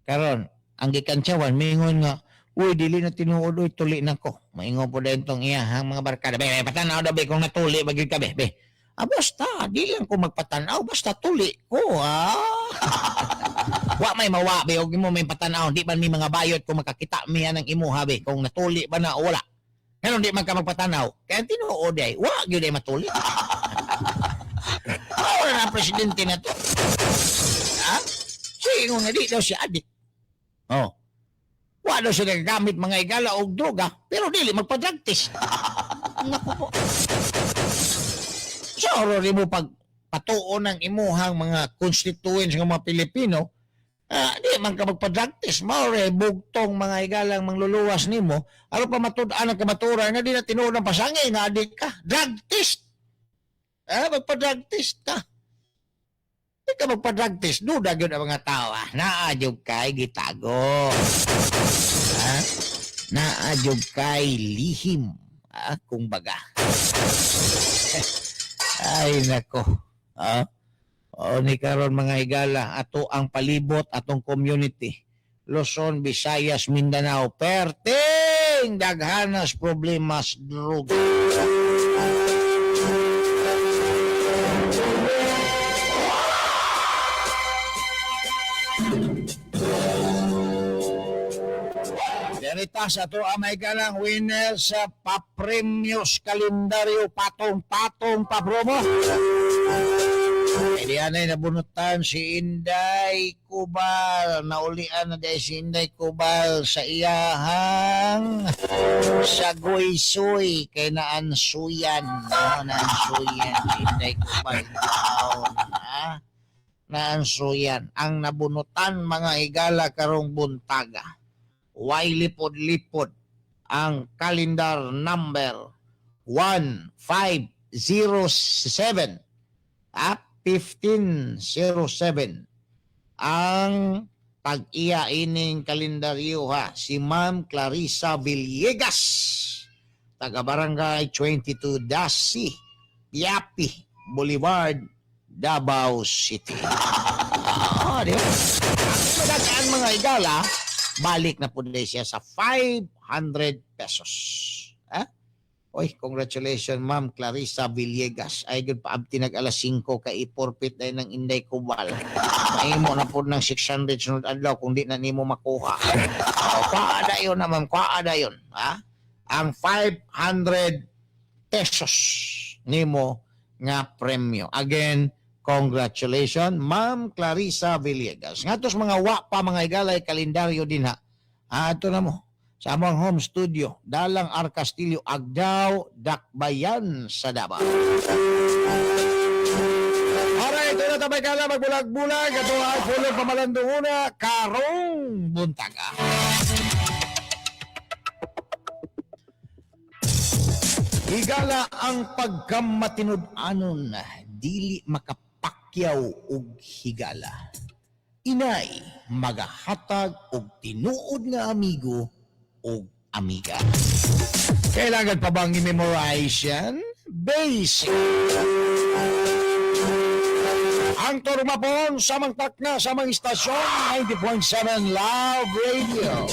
Karon, ang gikantsawan mingon nga, "Uy, dili na tinuod uy, tuli na ko." Maingon po dayon tong iyahang mga barkada. "Be, be, patanaw daw be kung natuli ba gyud ka be, be." "Ah, basta, di lang ko magpatanaw, basta tuli ko, ah." Wa may mawa, be, og imo may patanaw, di man mi mga bayot kung makakita mi anang imuha, be, kung natuli ba na o wala. Ngayon, di man ka magpatanaw. Kaya tinuod ay, wa gyud ay matuli. Mao na ang presidente na to. Ha? Sige nga di daw siya adik. Oh. Wa daw siya nagagamit mga igala og droga, pero dili magpa-drug test. Naku po. So, rin mo pag patuon ng imuhang mga constituents ng mga Pilipino, di man ka magpa-drug test, mao re bugtong mga igalang mangluluwas nimo, aron pa matud-an ang kamaturan nga di na tinuod ang pasangay nga adik ka. Drug test. Magpa-drug test ka. Di ka magpa-drug test, duda gyud ang mga tao. Ah. Naa jud kay gitago. Ha? Naa jud kay lihim. Ah, kung baga. Ay nako. Ah? O ni karon mga higala, ato ang palibot atong community. Luzon, Visayas, Mindanao, perting daghanas problemas droga. Derita sa ato ang may galang winner sa papremyos kalendaryo patong-patong pa-promo. Kaya na nabunutan si Inday Kubal. Naulian na dahil si Inday Kubal sa iyahang sagoy-soy kay naansuyan. No, naansuyan si Inday Kubal. Taon, ha? Naansuyan. Ang nabunutan mga higala karong buntaga. Way lipod-lipod ang calendar number 1507 at 1507 ang tag-iya ining kalendaryo ha, si Ma'am Clarissa Villegas, taga Barangay 22 Dasi, Piapi Boulevard, Davao City. Ah, di ba? Ang madagaan mga igala, balik na po din siya sa 500 pesos. Ha? Oy, congratulations Ma'am Clarissa Villegas. Ay gud paabti nag alas 5 kay i-forfeit na ng Inday Kubal. Mahimo na po ng 600 sunod adlaw kung di na nimo makuha. O, kuha dayon na ma'am, kuha dayon. Ha? Ang 500 pesos nimo nga premyo. Again, congratulations Ma'am Clarissa Villegas. Ngatos mga wa pa mga igalay kalendaryo din ha. Ah, ito na mo. Sa among home studio, Dalang R. Castillo, Agdao, Dakbayan sa Davao. Alright, ito na tabay kala, magbulag-bulag. Ito ang pulong pamalandong una, karong buntaga. Higala ang pagkamatinud-anon, dili makapakyaw og higala. Inay, magahatag og tinuod nga amigo og amiga. Kailangan pa bang i-memorize yan? Basic. Hangtod mapon sa takna sa mga istasyon, 90.7 Love Radio.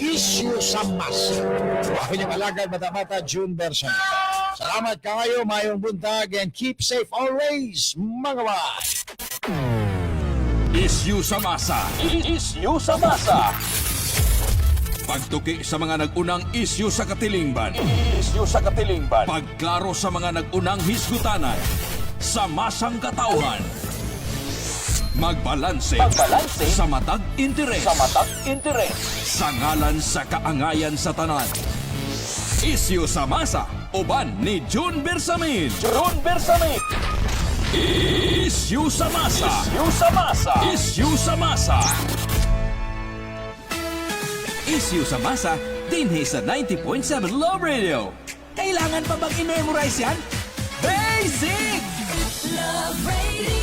Issue sa Masa. Ako inyong alagad, bata-bata, June Bersan. Salamat kayo, mayong buntag, and keep safe always, mga bay. Issue sa masa. Issue sa masa. Pagtuki sa mga nag-unang issue sa katilingban. Issue sa katilingban. Pagklaro sa mga nag-unang hisgutanan. Sa masang katauhan. Magbalanse. Magbalanse. Sa matag interes. Sa matag interes. Sa ngalan sa kaangayan sa tanan. Issue sa masa. Uban ni June Bersamin. June Bersamin. Issue sa masa. Issue sa masa. Issue sa masa. Issue sa masa dinhi sa 90.7 Love Radio. Kailangan pa bang i-memorize yan? Basic! Love Radio.